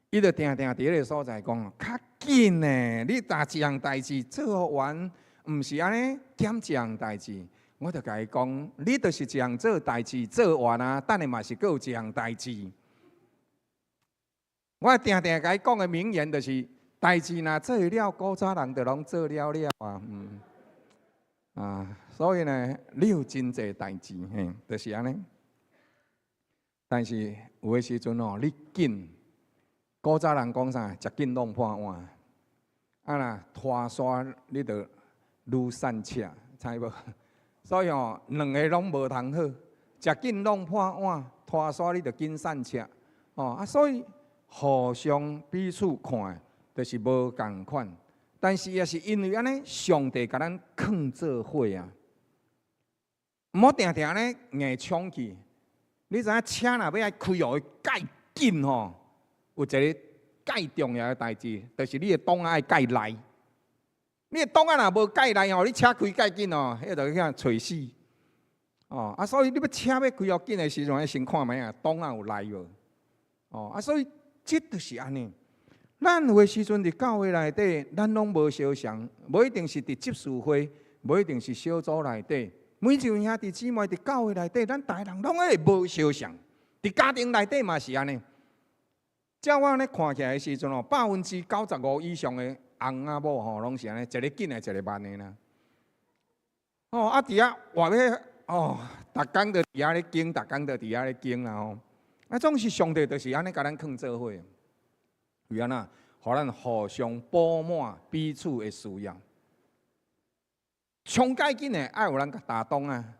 伊就定定佇彼个所在講，較緊呢，你逐一項代誌做完，毋是按呢減一項代誌。我就共伊講，你就是一項做代誌做完啊，等下嘛是閣有一項代誌。我定定共伊講的名言就是：代誌若做了，古早人就攏做了了啊。啊，所以呢，你有真濟代誌，嘿，就是按呢。但是有的時陣哦，你緊，古早人講啥？食緊弄破碗，啊若拖沙你就愈散赤，知無？所以哦，兩个攏無通好，食緊弄破碗，拖沙你就緊散赤，哦啊，所以互相彼此看，就是無仝款。但是也是因為按呢，上帝共咱囥做伙啊，毋好定定按呢硬衝去。你知影車若欲愛開予伊蓋緊吼，有一个蓋重要的代誌，就是你的擋仔愛蓋內。你的擋仔若無蓋內吼，你車開蓋緊哦，彼就去予揣死。哦啊，所以你欲車欲開予緊的時陣，愛先看覓啊，擋仔有內無？哦啊，所以這就是按呢。咱有的時陣佇教會內底，咱攏無相像，無一定是佇執事會，無一定是小組內底。每一位兄弟姊妹佇教會內底，咱逐个人攏會無相像。佇家庭內底嘛是按呢。照我按呢看起來的時陣哦，95%以上的翁仔某吼，攏是按呢，一个緊的，一个慢的啦。哦，啊，佇遐活欲哦，逐工就佇遐咧經，逐工就佇遐咧經啦吼。啊，總是上帝就是按呢共咱囥做伙，為按怎？予咱互相補滿彼此的需要。上蓋緊的愛有人共擔當啊，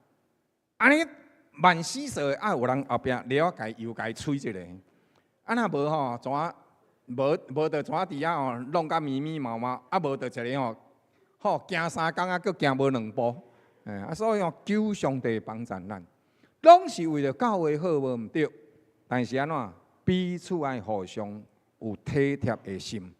按呢慢死趖的愛有人後壁了共油共催一下。啊，若無吼，怎啊？無無就怎佇遐吼弄甲密密麻麻，啊無就一个吼，吼行三工啊，閣行無兩步。欸啊，所以吼求上帝幫助咱，攏是為著教會好無毋對，但是按怎彼此愛互相有體貼的心。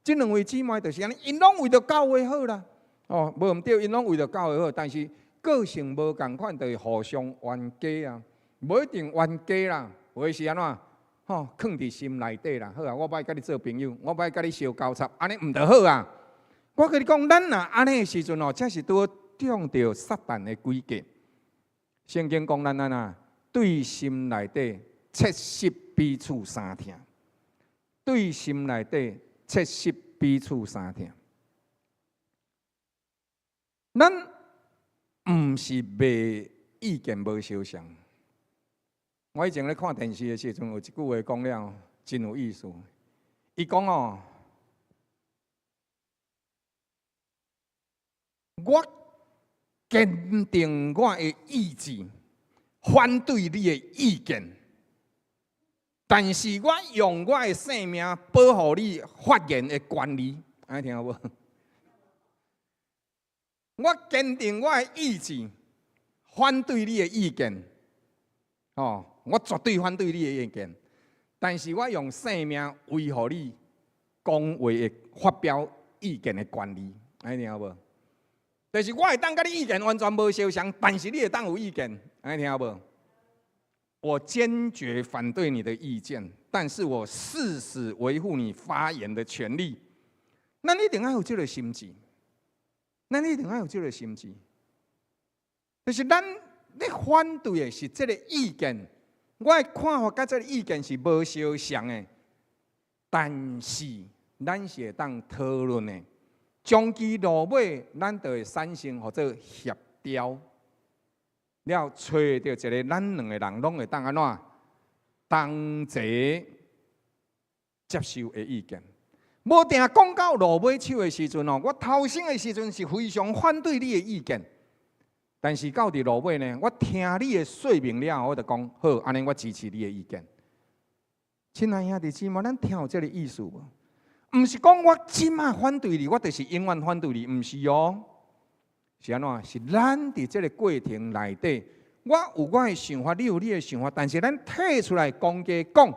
這兩位姊妹就是按呢，𪜶攏為著教會好啦，哦，無毋對，𪜶攏為著教會好，但是個性無仝款，就會互相冤家啊，無一定冤家啦，有的是按怎？吼，囥佇心內底啦。好啊，我無愛佮你做朋友，我無愛佮你相交插，按呢毋著好啊。我共你講，咱若按呢的時陣哦，才是拄好中著撒旦的詭計。聖經講咱按怎對心內底切實彼此相疼，對心內底切實彼此相疼。咱毋是袂意見無相像。我以前咧看電視的時陣，有一句話講了真有意思。伊講哦，我堅定我的意志，反對你的意見，但是我用我的性命保護你發言的權利。按呢聽有無？我堅定我的意志，反對你的意見。哦，我絕對反對你的意見，但是我用性命維護你講話的發表意見的權利，按呢聽有無？就是我會當佮你意見完全無相像，但是你會當有意見，按呢聽有無？我堅決反對你的意見，但是我誓死維護你發言的權利。咱一定愛有這個心志，咱一定愛有這個心志，就是咱咧反對的是這個意見，我的看法佮這個意見是無相像的，但是咱是會當討論的，終其落尾，咱就會產生號做協調，了揣著一個咱兩个人攏會當按怎同齊接受的意見。無定講到落尾手的時陣哦，我頭先的時陣是非常反對你的意見，但是到佇落尾呢，我聽你的說明了後，我就講好，按呢我支持你的意見。親愛兄弟姊妹，咱聽有這个意思無？毋是講我這馬反對你，我就是永遠反對你，毋是哦。是按怎？是咱佇這个過程內底，我有我的想法，你有你的想法，但是咱提出來公家講，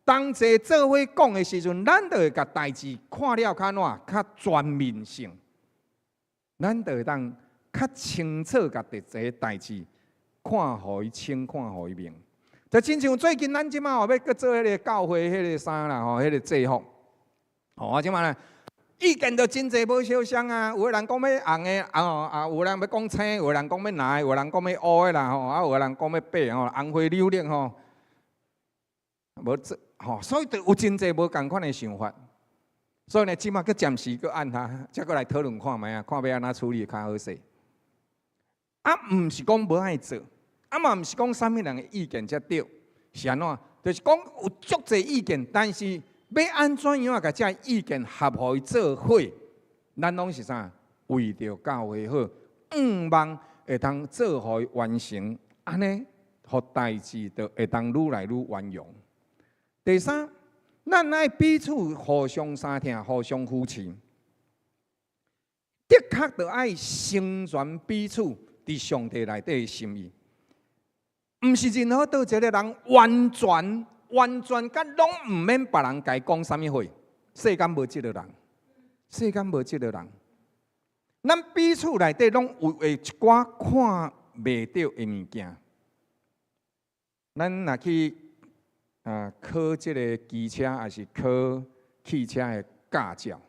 同齊做伙講的時陣，咱就會共代誌看了較按怎？較全面性，咱就會當較清楚共這個代誌看予伊清，看予伊明。就親像最近咱這馬吼欲閣做彼个教會彼个衫啦吼，彼个制服，吼啊這馬呢，意見就真濟無相像啊！有的人講欲紅的，啊啊，有的人欲講青，有的人講欲藍，有的人講欲烏的啦吼，啊，有的人講欲白吼，紅花柳綠吼，無這吼，所以就有真濟無仝款的想法。所以呢，這馬閣暫時閣按下，才閣來討論看覓啊，看欲按怎處理較好勢。啊，毋是講無愛做，啊嘛毋是講啥物人的意見才對，是按怎？就是講有足濟意見，但是欲按怎樣共這意見合予伊做伙，咱攏是啥？為著教會好，向望會當做予伊完成，按呢，予代誌就會當愈來愈圓融。第三，咱愛彼此互相相疼，互相扶持，的確著愛成全彼此佇上帝內底的心意，毋是任何佗一个人完全。完全佮攏毋免別人共伊講啥物話，世間無這个人，世間無這个人。咱彼此內底攏有會一寡看袂著的物件。咱若去啊考這个機車，抑是考汽車的駕照，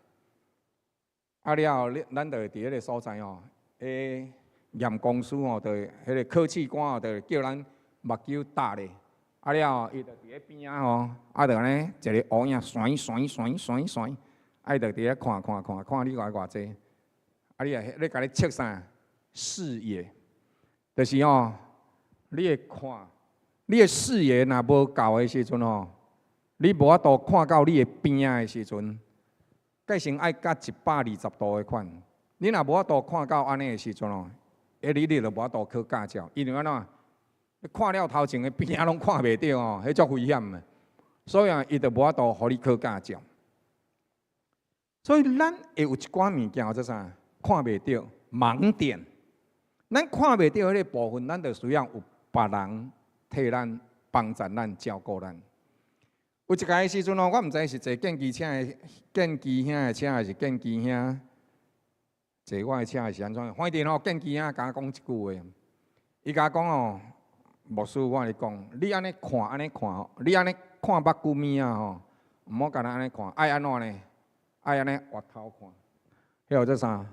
啊了後，咱就會佇彼个所在吼，彼驗公司吼，就會彼个考試官吼，就會叫咱目睭貼咧。啊了後，伊就佇咧邊仔吼，啊就按呢一个烏影閃閃閃閃閃，啊伊就佇咧看看看看你偌偌濟，啊你啊咧共你測啥視野，就是吼，你會看，你的視野若無夠的時陣吼，你無法度看到你的邊仔的時陣，計成愛佮120度的款。你若無法度看到按呢的時陣吼，你就無法度考駕照，因為按怎？你看了頭前的邊仔攏看袂著吼，彼足危險的。所以啊，伊就無法度予你考駕照。所以咱會有一寡物件叫做啥？看袂著盲點。咱看袂著彼个部分，咱就需要有別人替咱幫助咱照顧咱。有一擺的時陣哦，我毋知是坐建基車的建基兄的車，還是建基兄坐我的車，還是按怎？反正吼，建基兄共我講一句話，伊共我講哦，牧師，我共你講，你按呢看，按呢看，你按呢看目久物仔吼，毋好干焦按呢看，愛按怎呢？愛按呢越頭看，彼個叫啥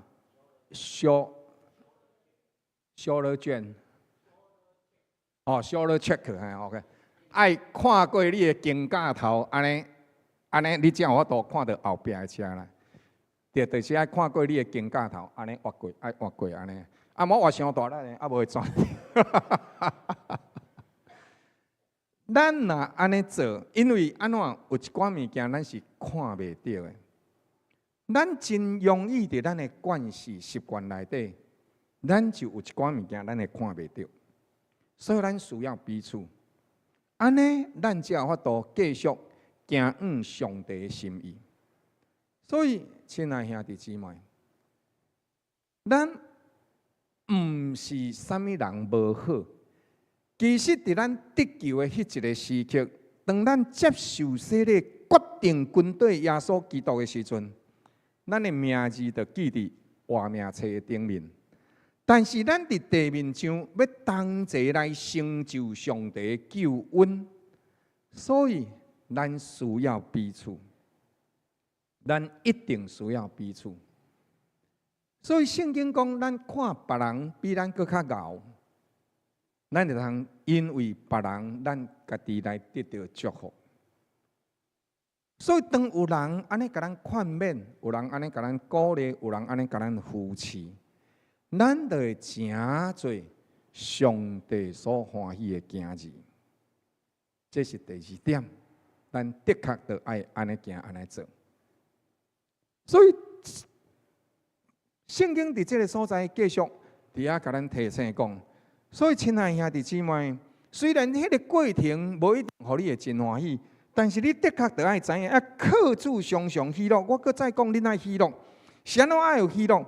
？Shoulder 卷，哦，shoulder check，嘿，OK，愛看過你的肩胛頭，按呢，按呢，你才有法度看著後壁的車啦。對，就是愛看過你的肩胛頭，按呢越過，愛越過按呢。啊，莫越傷大力呢，啊無會轉。咱若按呢做，因為按怎有一寡物件咱是看袂著的，咱真容易佇咱的慣勢習慣內底，咱就有一寡物件咱會看袂著，所以咱需要彼此。按呢，咱才有法度繼續行往上帝的心意。所以，親愛兄弟姊妹，咱毋是啥物人無好。其實，佇咱得救的彼一个時刻，當咱接受洗禮，決定跟綴耶穌基督的時陣，咱的名字就記佇活命冊的頂面。但是，咱佇地面上欲同齊來成就上帝的救恩，所以咱需要彼此，咱一定需要彼此。所以聖經講，咱看別人比咱閣較𠢕，咱就通因為別人，咱家己來得著祝福。所以當有人按呢共咱勸勉，有人按呢共咱鼓勵，有人按呢共咱扶持，咱就會成做上帝所歡喜的囝兒。這是第二點，咱的確著愛按呢行，按呢做。所以聖經佇這个所在繼續佇遐共咱提醒講，所以親愛兄弟姊妹，雖然彼个過程無一定予你會真歡喜，但是你的確著愛知影，啊，靠主常常喜樂。我閣再講，恁愛喜樂，是按怎愛有喜樂？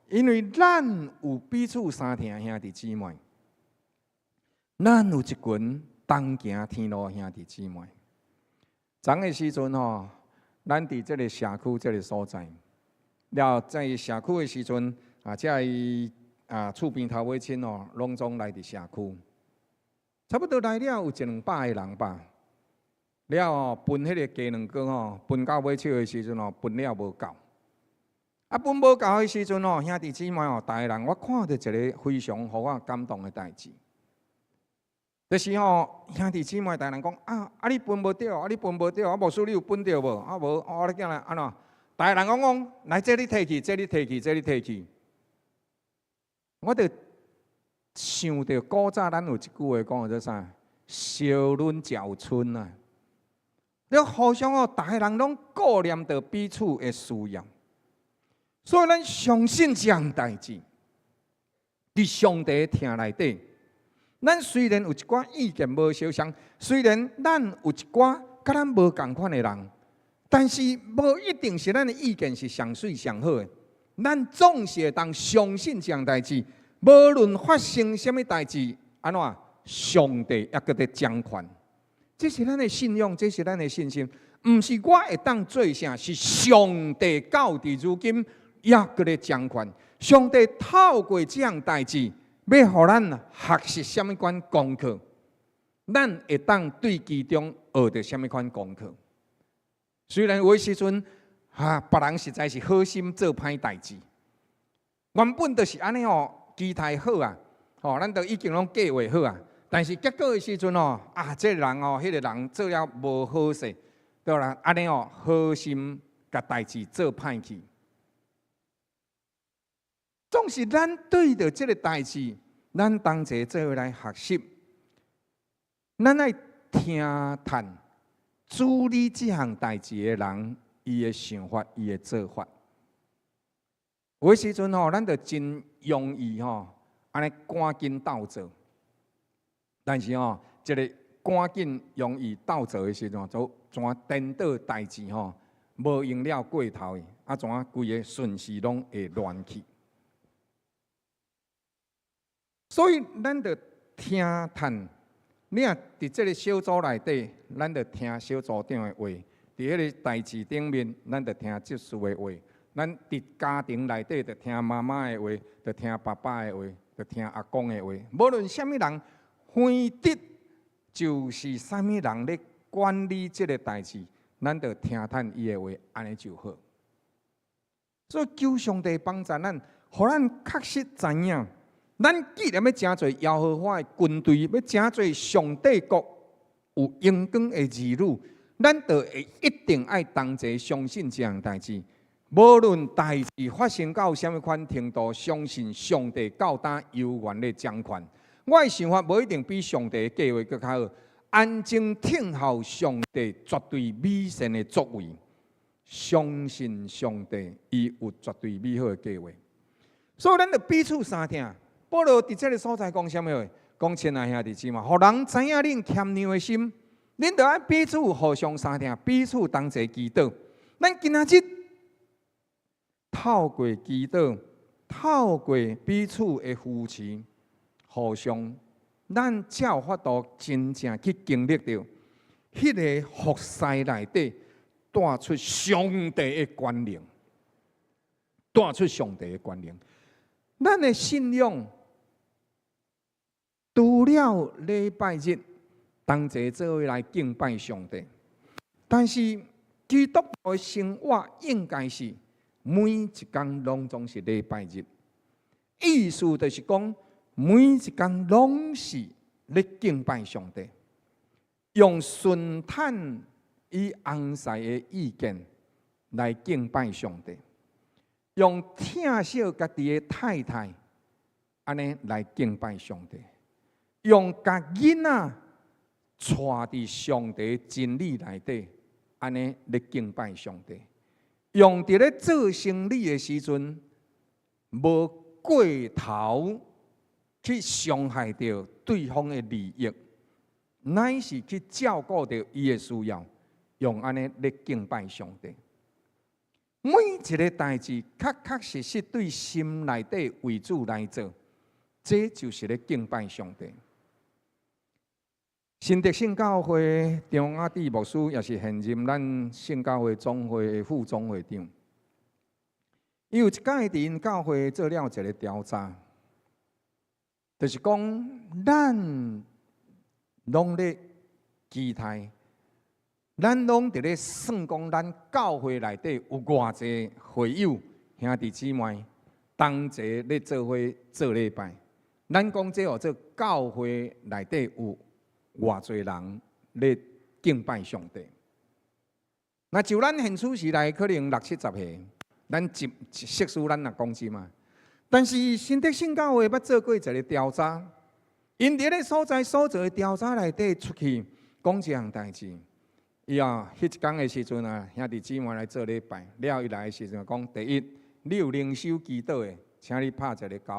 因為咱有彼此相疼兄弟姊妹，咱有一群同行天路的兄弟姊妹。昨个時陣吼，咱佇這个社區這个所在，了在社區的時陣啊，這个厝邊頭尾親哦，攏總來佇社區，差不多來了有一兩百个人吧。了後分彼个雞卵糕吼，分到尾手的時陣吼，分了無夠。啊，分無夠的時陣吼，兄弟姊妹吼，逐个人我看著一个非常予我感動的代誌，就是吼兄弟姊妹逐个人講啊，啊你分無著，啊你分無著，啊牧師你有分著無？啊無，啊你叫來按怎？逐个人講講，來這你提去，這你提去，這你提去。我就想著古早咱有一句話講叫做啥？相忍才有春啊！你互相哦，逐个人攏顧念著彼此的需要，所以咱相信這項代誌，佇上帝疼內底，咱雖然有一寡意見無相仝，雖然咱有一寡佮咱無仝款的人，但是無一定是咱的意見是上媠上好的。咱總是會當相信這項代誌，無論發生啥物代誌，按怎上帝猶閣佇掌權。這是咱的信仰，這是咱的信心，毋是我會當做啥，是上帝到佇如今猶閣咧掌權。上帝透過這項代誌，欲予咱學習啥物款功課，咱會當對其中學著啥物款功課。雖然有的時陣，哈，別人實在是好心做歹代誌，原本就是按呢哦，期待好啊，吼，咱都已經攏計劃好啊。但是結果的時陣哦，啊，這个人哦，彼个人做了無好勢，對啦，按呢哦，好心共代誌做歹去。總是咱對著這个代誌，咱同齊做伙來學習，咱愛聽探處理這項代誌的人，伊的想法，伊的做法。有的時陣吼，咱就真容易吼，按呢趕緊鬥做。但是吼，這个趕緊容易鬥做的時陣，就怎顛倒代誌吼，無用了過頭的，啊怎規个順序攏會亂去。所以，咱著聽探，你若佇這个小組內底，咱著聽小組長的話；佇彼个代誌頂面，咱著聽執事的話。咱佇家庭內底，著聽媽媽的話，著聽爸爸的話，著聽阿公的話。無論啥物人，非得就是啥物人咧管理這个代誌，咱著聽探伊的話，按呢就好。所以求上帝幫助咱，予咱確實知影，咱既然欲成做耶和華的軍隊，欲成做上帝國有榮光的兒女，咱就會一定愛同齊相信這項代誌。無論代誌發生到啥物款程度，相信上帝到今猶原咧掌權。我的想法無一定比上帝的計劃閣較好。安靜聽候上帝絕對美善的作為，相信上帝伊有絕對美好的計劃。所以咱著彼此相疼。保羅佇這个所在講啥物話？講親愛兄弟姊妹，予人知影恁謙讓的心，恁著愛彼此互相相疼，彼此同齊祈禱。咱今仔日透過祈禱，透過彼此的扶持，互相，咱才有法度真正去經歷著彼个服侍內底帶出上帝的權能，帶出上帝的權能。咱的信仰除了禮拜日同齊做伙來敬拜上帝，但是基督徒的生活應該是每一工攏總是禮拜日。意思就是講，每一工攏是咧敬拜上帝，用順探伊翁婿的意見來敬拜上帝，用疼惜家己的太太按呢來敬拜上帝，用共囡仔帶佇上帝真理內底按呢咧敬拜上帝，用佇咧做生理的時陣無過頭去傷害著對方的利益，乃是去照顧著伊的需要，用按呢咧敬拜上帝。每一个代誌，確確實實對心內底為主來做，這就是咧敬拜上帝。新竹聖教會張亞弟牧師，也是現任咱聖教會總會的副總會長。伊有一擺佇𪜶教會做了一个調查，就是講咱攏咧期待，咱攏佇咧算講，咱教會內底有偌濟會友兄弟姊妹同齊咧做伙做禮拜。咱講這號做教會內底有偌濟人咧敬拜上帝。那就咱現此時來可能六七十個，咱一識數咱若講真嘛。但是新竹聖教會捌做過一个調查，𪜶佇咧所在所做的調查內底出去講這項代誌。伊啊，彼一工的時陣啊，兄弟姊妹來做禮拜，了伊來的時陣講：第一，你有靈修祈禱的，請你拍一个勾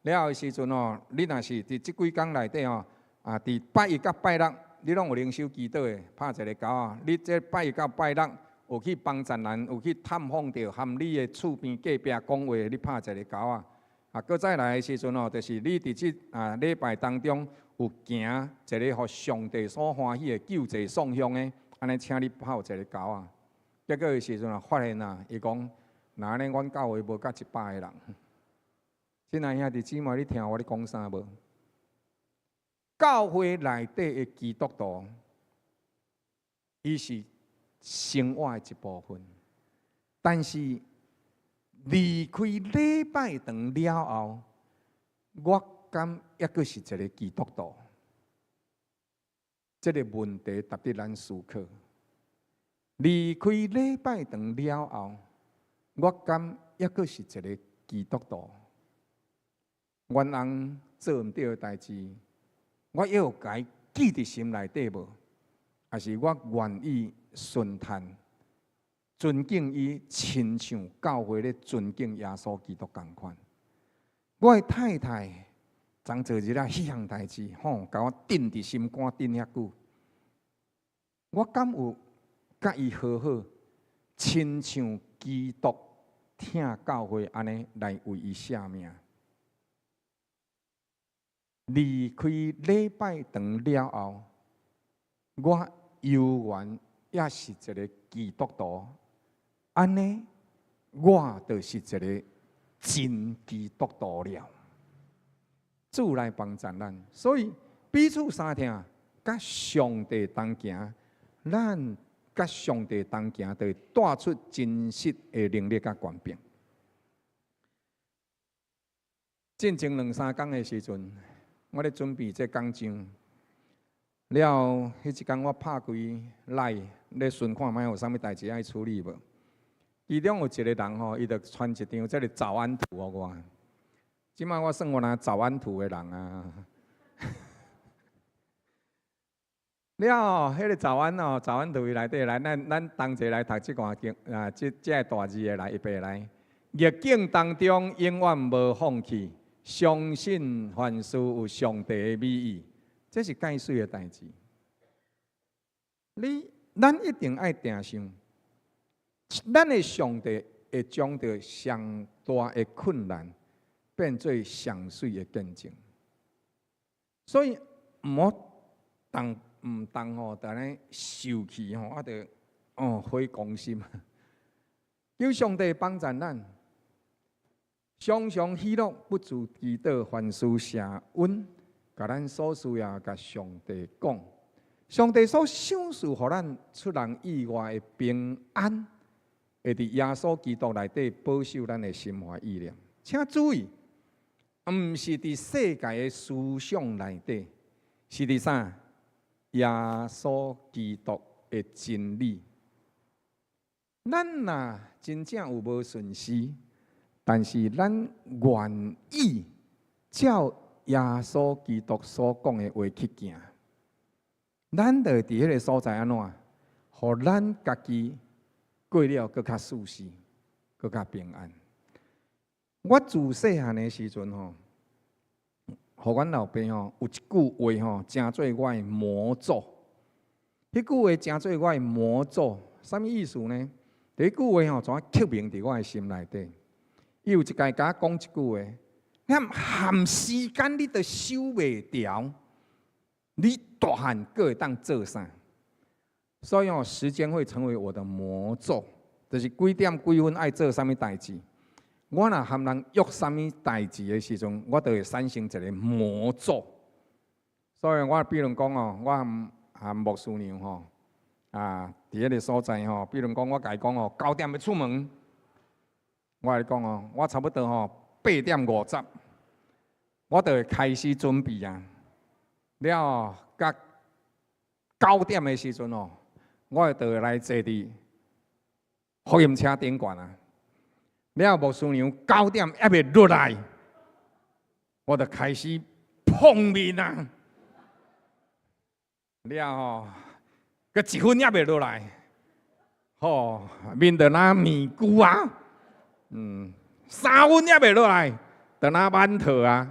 仔。了的時陣哦，你若是佇這幾工內底哦，啊，佇拜一佮拜六，你攏有靈修祈禱的，拍一个勾仔。你這拜一佮拜六有去幫助人，有去探訪著含你的厝邊隔壁講話，你拍一个勾仔。啊，閣再來的時陣哦，就是你佇這啊禮拜當中有行一個予上帝所歡喜的救濟送香的，按呢請你拍一个勾仔。結果的時陣啊，發現啊，伊講，若按呢，阮教會無到100個人。親愛兄弟姊妹，你聽我咧講啥無？教會內底的基督徒，伊是生活的一部分，但是離開禮拜堂了後，我敢猶閣是一个基督徒？這个問題值得咱思考。離開禮拜堂了後，我敢猶閣是一个基督徒？願翁做毋對的代誌，我會有共伊記佇心內底無？抑是我願意順趁尊敬伊，親像教會咧尊敬耶穌基督仝款？我的太太昨昨日啊，彼項代誌吼，共我釘佇心肝釘遐久。我敢有佮伊和好，親像基督疼教會按呢來為伊捨命？離開禮拜堂了後，我猶原也是一个基督徒，按呢，我就是一个真基督徒了。主來幫助咱，所以彼此相疼，佮上帝同行，咱佮上帝同行，就會帶出真實的能力佮權柄。進前兩三工的時陣，我咧準備這講章，了後，彼一工我拍開 LINE 咧巡看覓有啥物代誌愛處理無？其中有一個人吼，伊就傳一張這个早安圖予我。這擺我算原來早安圖的人啊。了後，彼个早安哦，早安圖伊內底來，咱咱同齊來讀這段經啊，這這个大字的來，預備來。逆境當中永遠無放棄，相信凡事有上帝的美意，這是蓋水的代誌。你咱一定愛定想，咱的上帝會將著上大的困難變做上媠的見證。所以毋好當毋當吼，就按呢受氣吼，啊，就哦火攻心。求上帝幫助咱，常常喜樂，不住祈禱，凡事謝恩，共咱所需要共上帝講。上帝所賞賜予咱出人意外的平安，會佇耶穌基督內底保守咱的心懷意念。請注意，毋是佇世界的思想內底，是佇啥？耶穌基督的真理。咱若真正有無順時，但是咱願意照耶穌基督所講的話去行，咱就會佇彼个所在按怎，予咱家己過了閣較舒適，閣較平安。我自細漢的時陣吼，予阮老爸吼有一句話吼，成做我的魔咒。彼句話成做我的魔咒，啥物意思呢？彼句話吼，怎刻銘佇我的心內底？伊有一擺共我講一句話：你含時間你都守袂牢，你大漢閣會當做啥？所以哦，時間會成為我的魔咒，就是幾點幾分愛做啥物代誌。我若含人約啥物代誌的時陣，我就會產生一个魔咒。所以我比如講哦，我含含牧師娘吼，啊，佇彼个所在吼，比如講我共伊講哦，9點欲出門，我共伊講哦，我差不多吼8點50，我就會開始準備啊。了後，到9點的時陣哦，我就會來坐佇福音車頂懸啊。了後牧師娘九點猶未落來，我就開始碰面啊。了後，閣一分猶未落來，吼，面就若面龜啊，3分猶未落來，就若饅頭啊，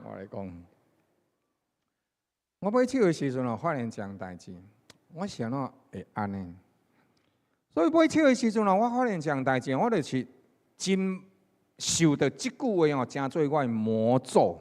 我來講，我買手的時陣哦，發現一項代誌，我是按怎會按呢？所以買手的時陣哦，我發現一項代誌，我就是真受著這句話哦，成做我的魔咒。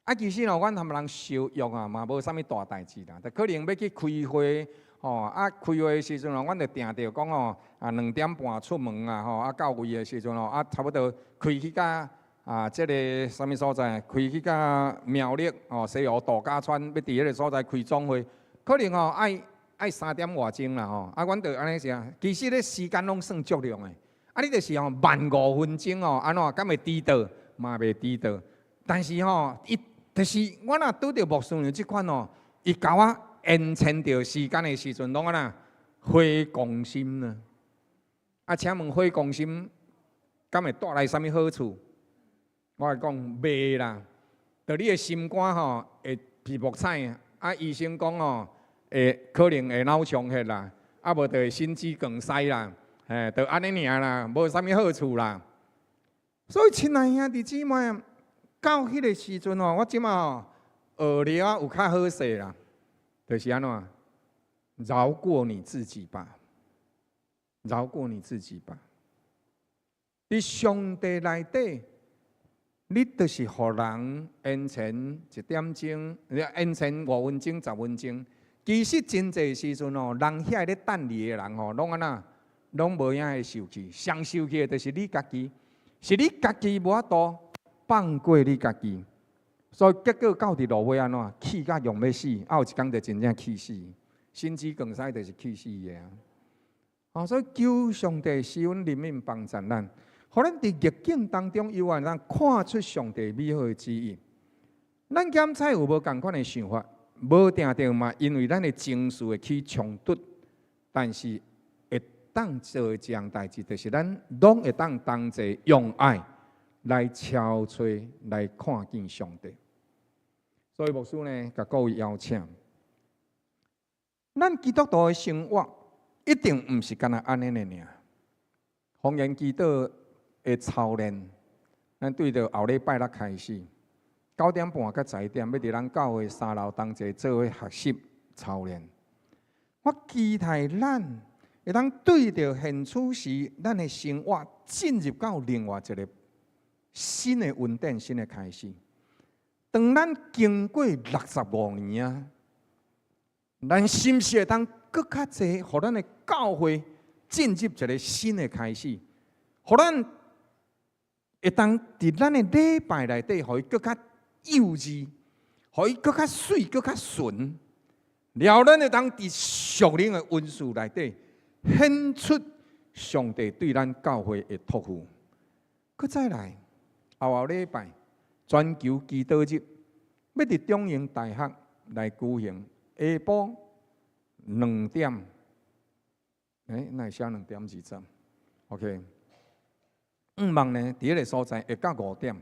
啊，其實哦，阮含人相約啊，嘛無啥物大代誌啦，就可能欲去開會，吼啊，開會的時陣哦，阮就定著講哦，啊2點半出門啊，吼啊到位的時陣哦，啊差不多開去到啊這个啥物所在，開去到苗栗哦，西湖度假村，欲佇彼个所在開總會，可能哦愛愛3點外鐘啦吼，啊，阮就按呢啥，其實咧時間攏算足量的，啊，你就是吼慢5分鐘哦，按怎敢會遲到？嘛袂遲到，但是吼伊。就是我若拄著牧師娘這款哦，伊共我延遲著時間的時陣，攏按怎火攻心呢？啊，請問火攻心敢會帶來啥物好處？我來講袂啦。就你的心肝吼會皮目彩，啊，醫生講吼會可能會腦充血啦，啊無就會心肌梗塞啦，嘿，就按呢爾啦，無啥物好處啦。所以親愛兄弟姊妹，到彼个時陣吼，我這馬吼學了有較好勢啦，就是按怎？饒過你自己吧，饒過你自己吧。佇上帝內底，你就是予人延前一點鐘，延前5分鐘、10分鐘。其實真濟時陣哦，人遐咧等你的人吼，攏按怎？攏無影會受氣，上受氣的就是你家己，是你家己無法度放過你家己，所以結果到佇落尾按怎？氣甲用欲死，啊有一工就真正氣死。心肌梗塞就是氣死的啊！啊，所以求上帝施恩憐憫幫助咱，予咱佇逆境當中，猶原通看出上帝美好的旨意。咱檢採有無仝款的想法？無定定嘛，因為咱的情緒會起衝突。但是會當做的一項代誌，就是咱攏會當同齊用愛來超揣，來看見上帝。所以牧師呢，共各位邀請。咱基督徒的生活一定毋是干焦按呢爾。方言祈禱的操練，咱對著後禮拜六開始，9點半到11點，欲佇咱教會三樓同齊做伙學習操練。我期待咱會當對著現此時，咱的生活進入到另外一个新的恩典、新的開始。當咱經過65年啊，咱是毋是會當閣較濟，予咱的教會進入一个新的開始，予咱會當佇咱的禮拜內底，予伊閣較幼稚，予伊閣較媠、閣較純，了咱會當佇屬靈的恩賜內底顯出上帝對咱教會的託付。閣再來，後後禮拜全球祈禱日，欲佇中營大學來舉行。下晡2點，欸，哪會寫2點20？OK，向望呢，佇彼个所在會到5點。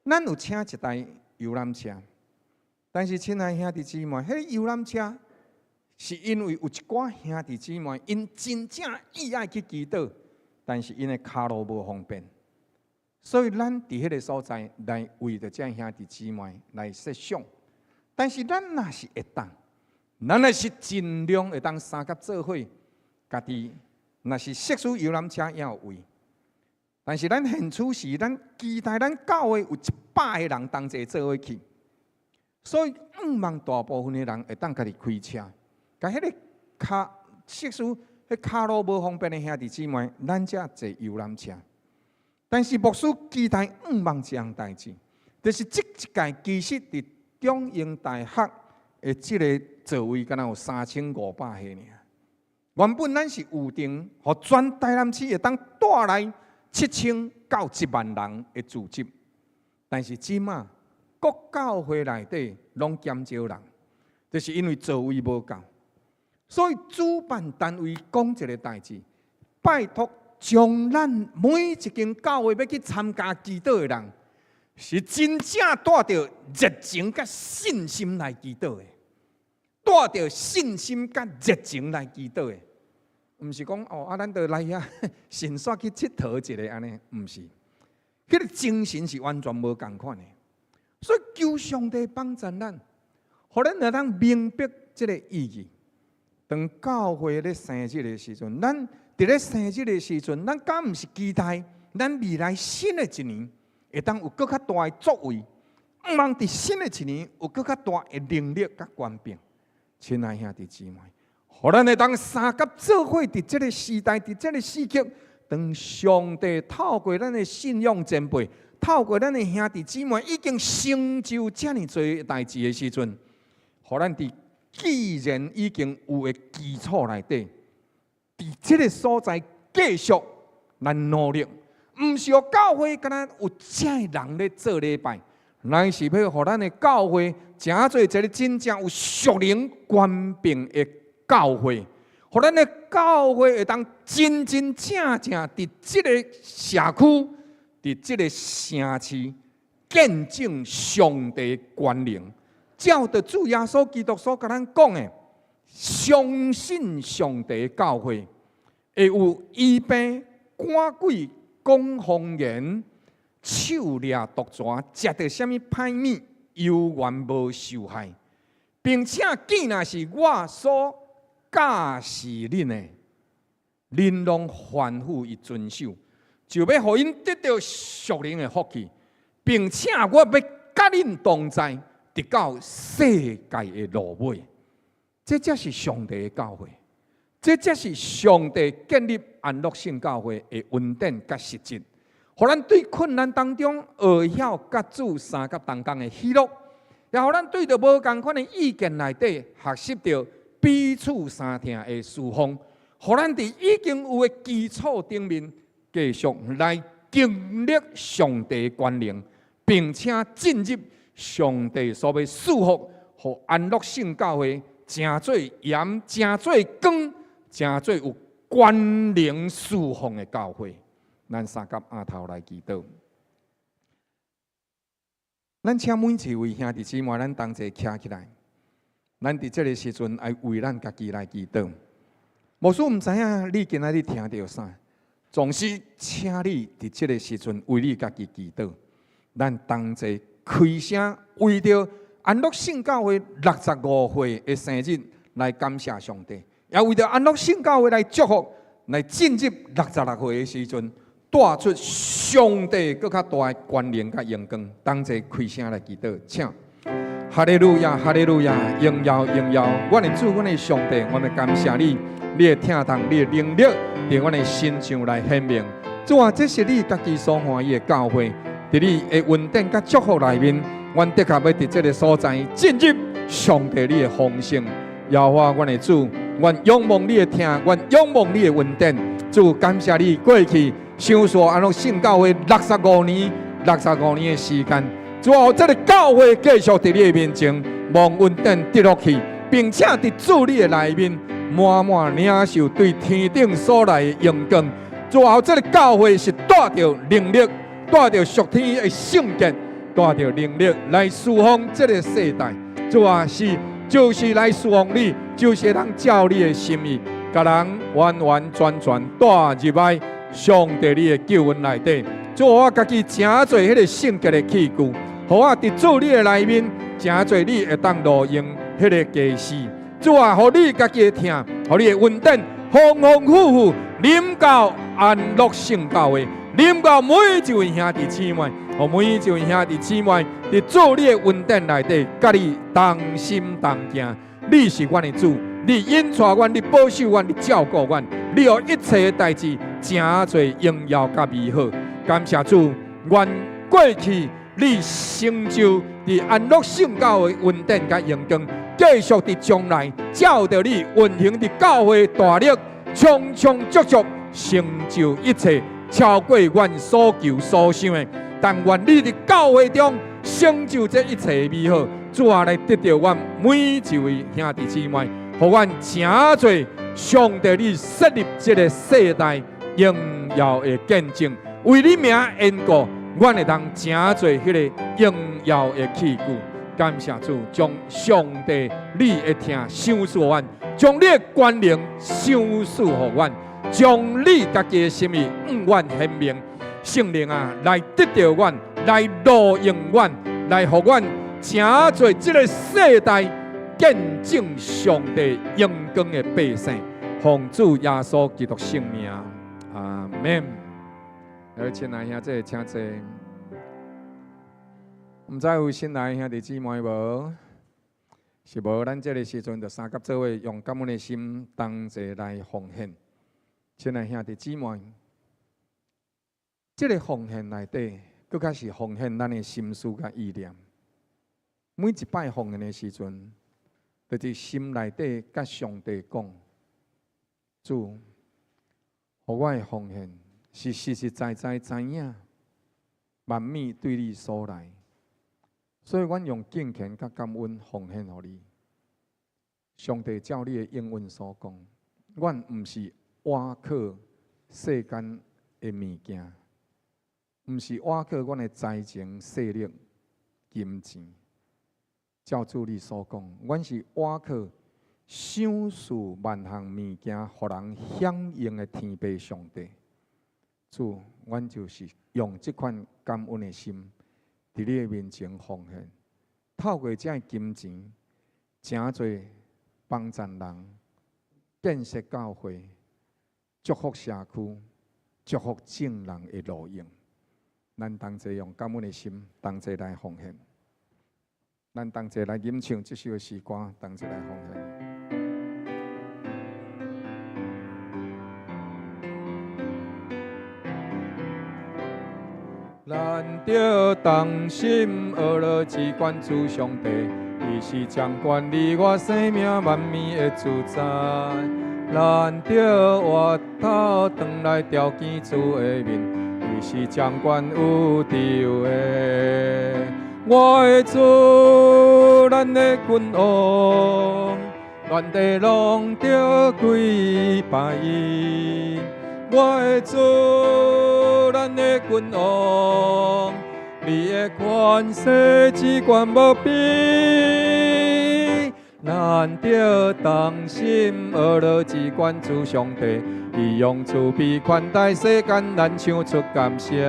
咱有請一台遊覽車，但是親愛兄弟姊妹，彼个遊覽車是因為有一寡兄弟姊妹，𪜶真正意愛去祈禱，但是𪜶的跤路無方便，所以咱佇彼个所在來為著這兄弟姊妹來設想。但是咱若是會當，咱若是盡量會當相佮做伙，家己若是設使遊覽車也有位。但是咱現此時，咱期待咱教會有100個人同齊做伙去，所以向望大部分的人會當家己開車，共彼个跤設使彼跤路無方便的兄弟姊妹，咱才坐遊覽車。但是牧師期待向望一項代誌，就是這一屆其實佇中英大學的這个座位，敢若有3500個爾。原本咱是預定，予全台南市會當帶來7000到1萬人的聚集，但是這馬各教會內底攏減少人，就是因為座位無夠，所以主辦單位講一个代誌，拜託將咱每一間教會欲去參加祈禱的人，是真正帶著熱情佮信心來祈禱的，帶著信心佮熱情來祈禱的，毋是講哦啊，咱就來遐順紲去𨑨迌一下按呢，毋是，彼个精神是完全無仝款的。所以求上帝幫助咱，予咱會當明白這个意義。當教會咧生日的時陣，咱佇咧生日的時陣，咱敢毋是期待咱未來新的一年會當有閣較大的作為，向望佇新的一年有閣較大的能力佮權柄。親愛兄弟姊妹，予咱會當相佮做伙佇這個時代，佇這個時刻，當上帝透過咱的信仰前輩，透過咱的兄弟姊妹，已經成就遮爾濟代誌的時陣，予咱佇既然已經有的基礎內底，佇這個所在繼續來努力。毋是予教會敢若有遮个人咧做禮拜，乃是欲予咱的教會成做一个真正有屬靈權柄的教會，予咱的教會會當真真正正佇這个社區、佇這个城市見證上帝權能，照著主耶穌基督所共咱講的，相信上帝教誨，會有醫病、趕鬼、講方言、手掠毒蛇、食著啥物歹物，猶原無受害，並且既若是我所教示恁的，恁攏吩咐伊遵守，就欲予𪜶得著屬靈的福氣，並且我欲佮恁同在，直到世界的落尾。這才是上帝的教誨，這才是上帝建立安樂聖教會的恩典佮實質，予咱對困難當中學曉佮主相佮同工的喜樂，也予咱對著無仝款的意見內底學習著彼此相疼的侍奉，予咱佇已經有的基礎頂面繼續來經歷上帝權能，並且進入上帝所欲賜福，予安樂聖教會成做鹽，成做光，成做有權能侍奉的教會。咱三佮阿頭來祈禱。咱請每一位兄弟姊妹，咱同齊徛起來。咱佇這个時陣愛為咱家己來祈禱。牧師毋知影你今仔日聽著啥，總是請你佇這个時陣為你家己祈禱。咱同齊開聲，為著安樂聖教會65歲的生日來感謝上帝，也為著安樂聖教會來祝福，來進入66歲的時陣，帶出上帝閣較大的權能佮榮光。同齊開聲來祈禱，請。哈利路亞，哈利路亞，榮耀榮耀，阮的主，阮的上帝，我們感謝你，你的疼痛，你的能力，佇阮的身上來顯明。主啊，這是你家己所歡喜的教會，佇你的恩典佮祝福內面，阮的確欲佇這个所在進入上帝你的豐盛。耶和華，阮的主，阮仰望你的疼，阮仰望你的恩典。主，感謝你過去賞賜安樂聖教會六十五年，六十五年的時間。主啊，這个教會繼續佇你的面前蒙恩典得福氣，並且佇主你的內面滿滿領受對天頂所來的榮光。主啊，這个教會是帶著能力，帶著屬天的聖潔，帶著能力來侍奉這个世代。主啊，是就是來侍奉你，就是通照你的心意，共人完完全全帶入來上帝你的救恩內底。主啊，我家己成做彼个聖潔的器具，予我佇主你的內面，成做你會當路用彼个家私。主啊，予你家己的疼，予你的恩典，豐豐富富臨到安樂聖教會，臨到每一位兄弟姊妹，予每一位兄弟姊妹佇主你的恩典內底，佮你同心同行。你是阮的主，你引帶阮，你保守阮，你照顧阮，你予一切的代誌成做榮耀佮美好。感謝主，願過去你成就佇安樂聖教會恩典佮榮光，繼續佇將來照著你運行佇教會大力，充充足足成就一切，超過阮所求所想的。但願你佇教會中成就這一切美好，主啊，來得著阮每一位兄弟姊妹，予阮成做上帝你設立這个世代榮耀的見證，為你名緣故，阮會當成做彼个榮耀的器具。感謝主，將上帝你的疼賞賜阮，將你的權能賞賜予阮，將你家己的心意向阮顯明。聖靈啊，來得著阮，來路用阮，來予阮成做這个世代見證上帝榮光的百姓。奉主耶穌基督聖名，阿門。各位親愛兄弟，請坐。毋知有新來兄弟姊妹無？是無？咱這个時陣就相佮做伙，用感恩的心同齊來奉獻。親愛兄弟姊妹，這个奉獻內底，閣較是奉獻咱的心思佮意念。每一擺奉獻的時陣，就佇心內底佮上帝講：主，予我的奉獻是實實在在知影，萬物對你所來，所以阮用敬虔佮感恩奉獻予你。上帝照你的應允所講，阮毋是倚靠世間的物件，毋是倚靠阮的才情、勢力、金錢。照主你所講，阮是倚靠賞賜萬項物件，予人享用的天父上帝。主，阮就是用這款感恩的心，佇你的面前奉獻，透過這个金錢，誠濟幫贊人，建設教會，祝福社區，祝福眾人的路用。咱同齊用感恩的心，同齊來奉獻。咱同齊來吟唱這首的詩歌，同齊來奉獻。咱著同心學樂至懸主上帝，伊是掌管你我生命萬物的主宰。咱著回頭轉來朝見主的面，伊是掌管宇宙的。我的主，咱的君王，全地攏著跪拜伊。我的主，咱的君王，你的權勢至懸無比。咱著同心學樂至懸主上帝，伊用慈悲寬待世間，咱唱出感謝。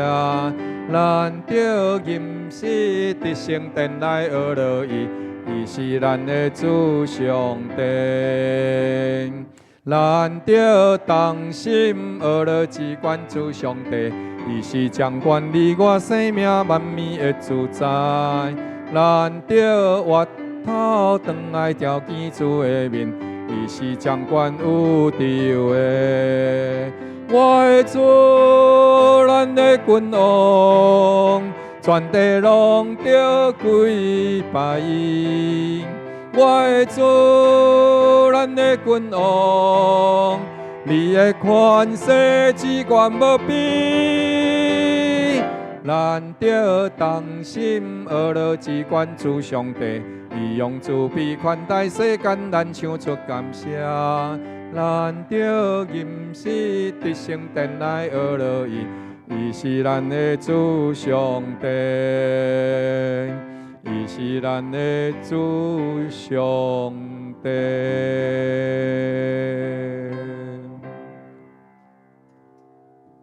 咱著吟詩佇聖殿來學樂伊，伊是咱的主上帝。咱著同心學樂至懸主上帝，伊是掌管你我生命萬物的主宰。咱著回頭轉來朝見主的面，伊是掌管宇宙的。我的主，咱的君王，全地攏著跪拜伊。我的主，咱的君王，你的權勢至懸無比。咱著同心學樂至懸主上帝，伊用慈悲寬待世間，咱唱出感謝。咱著吟詩佇聖殿來學樂伊，伊是咱的主上帝，伊是咱的主上帝。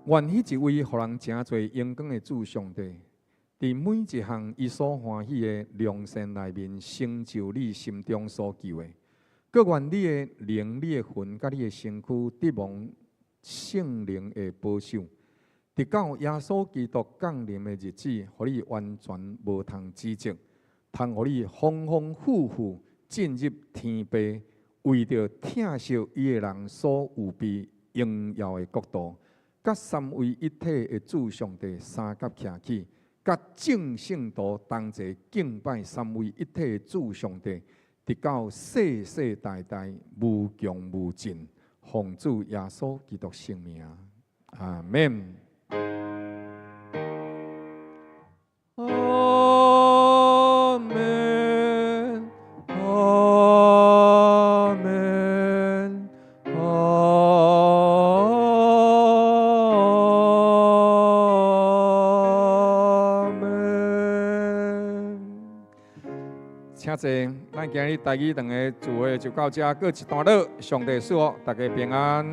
願彼一位予人誠濟榮光的主上帝，佇每一項伊所歡喜的良善內面，成就你心中所求的。閣願你的靈、你的魂、佮你的身軀得蒙聖靈的保守，直到耶穌基督降臨的日子，予你完全無通指責，通予你豐豐富富進入天父，為著疼惜伊的人所預備榮耀的國度，佮三位一體的主上帝相佮徛起，佮眾聖徒同齊敬拜三位一體的主上帝，直到世世代代無窮無盡，奉主耶穌基督聖名，阿們。阿們，阿們，阿們。請坐，咱今日台語堂的聚會就到這，閣一段落。上帝賜福，大家平安。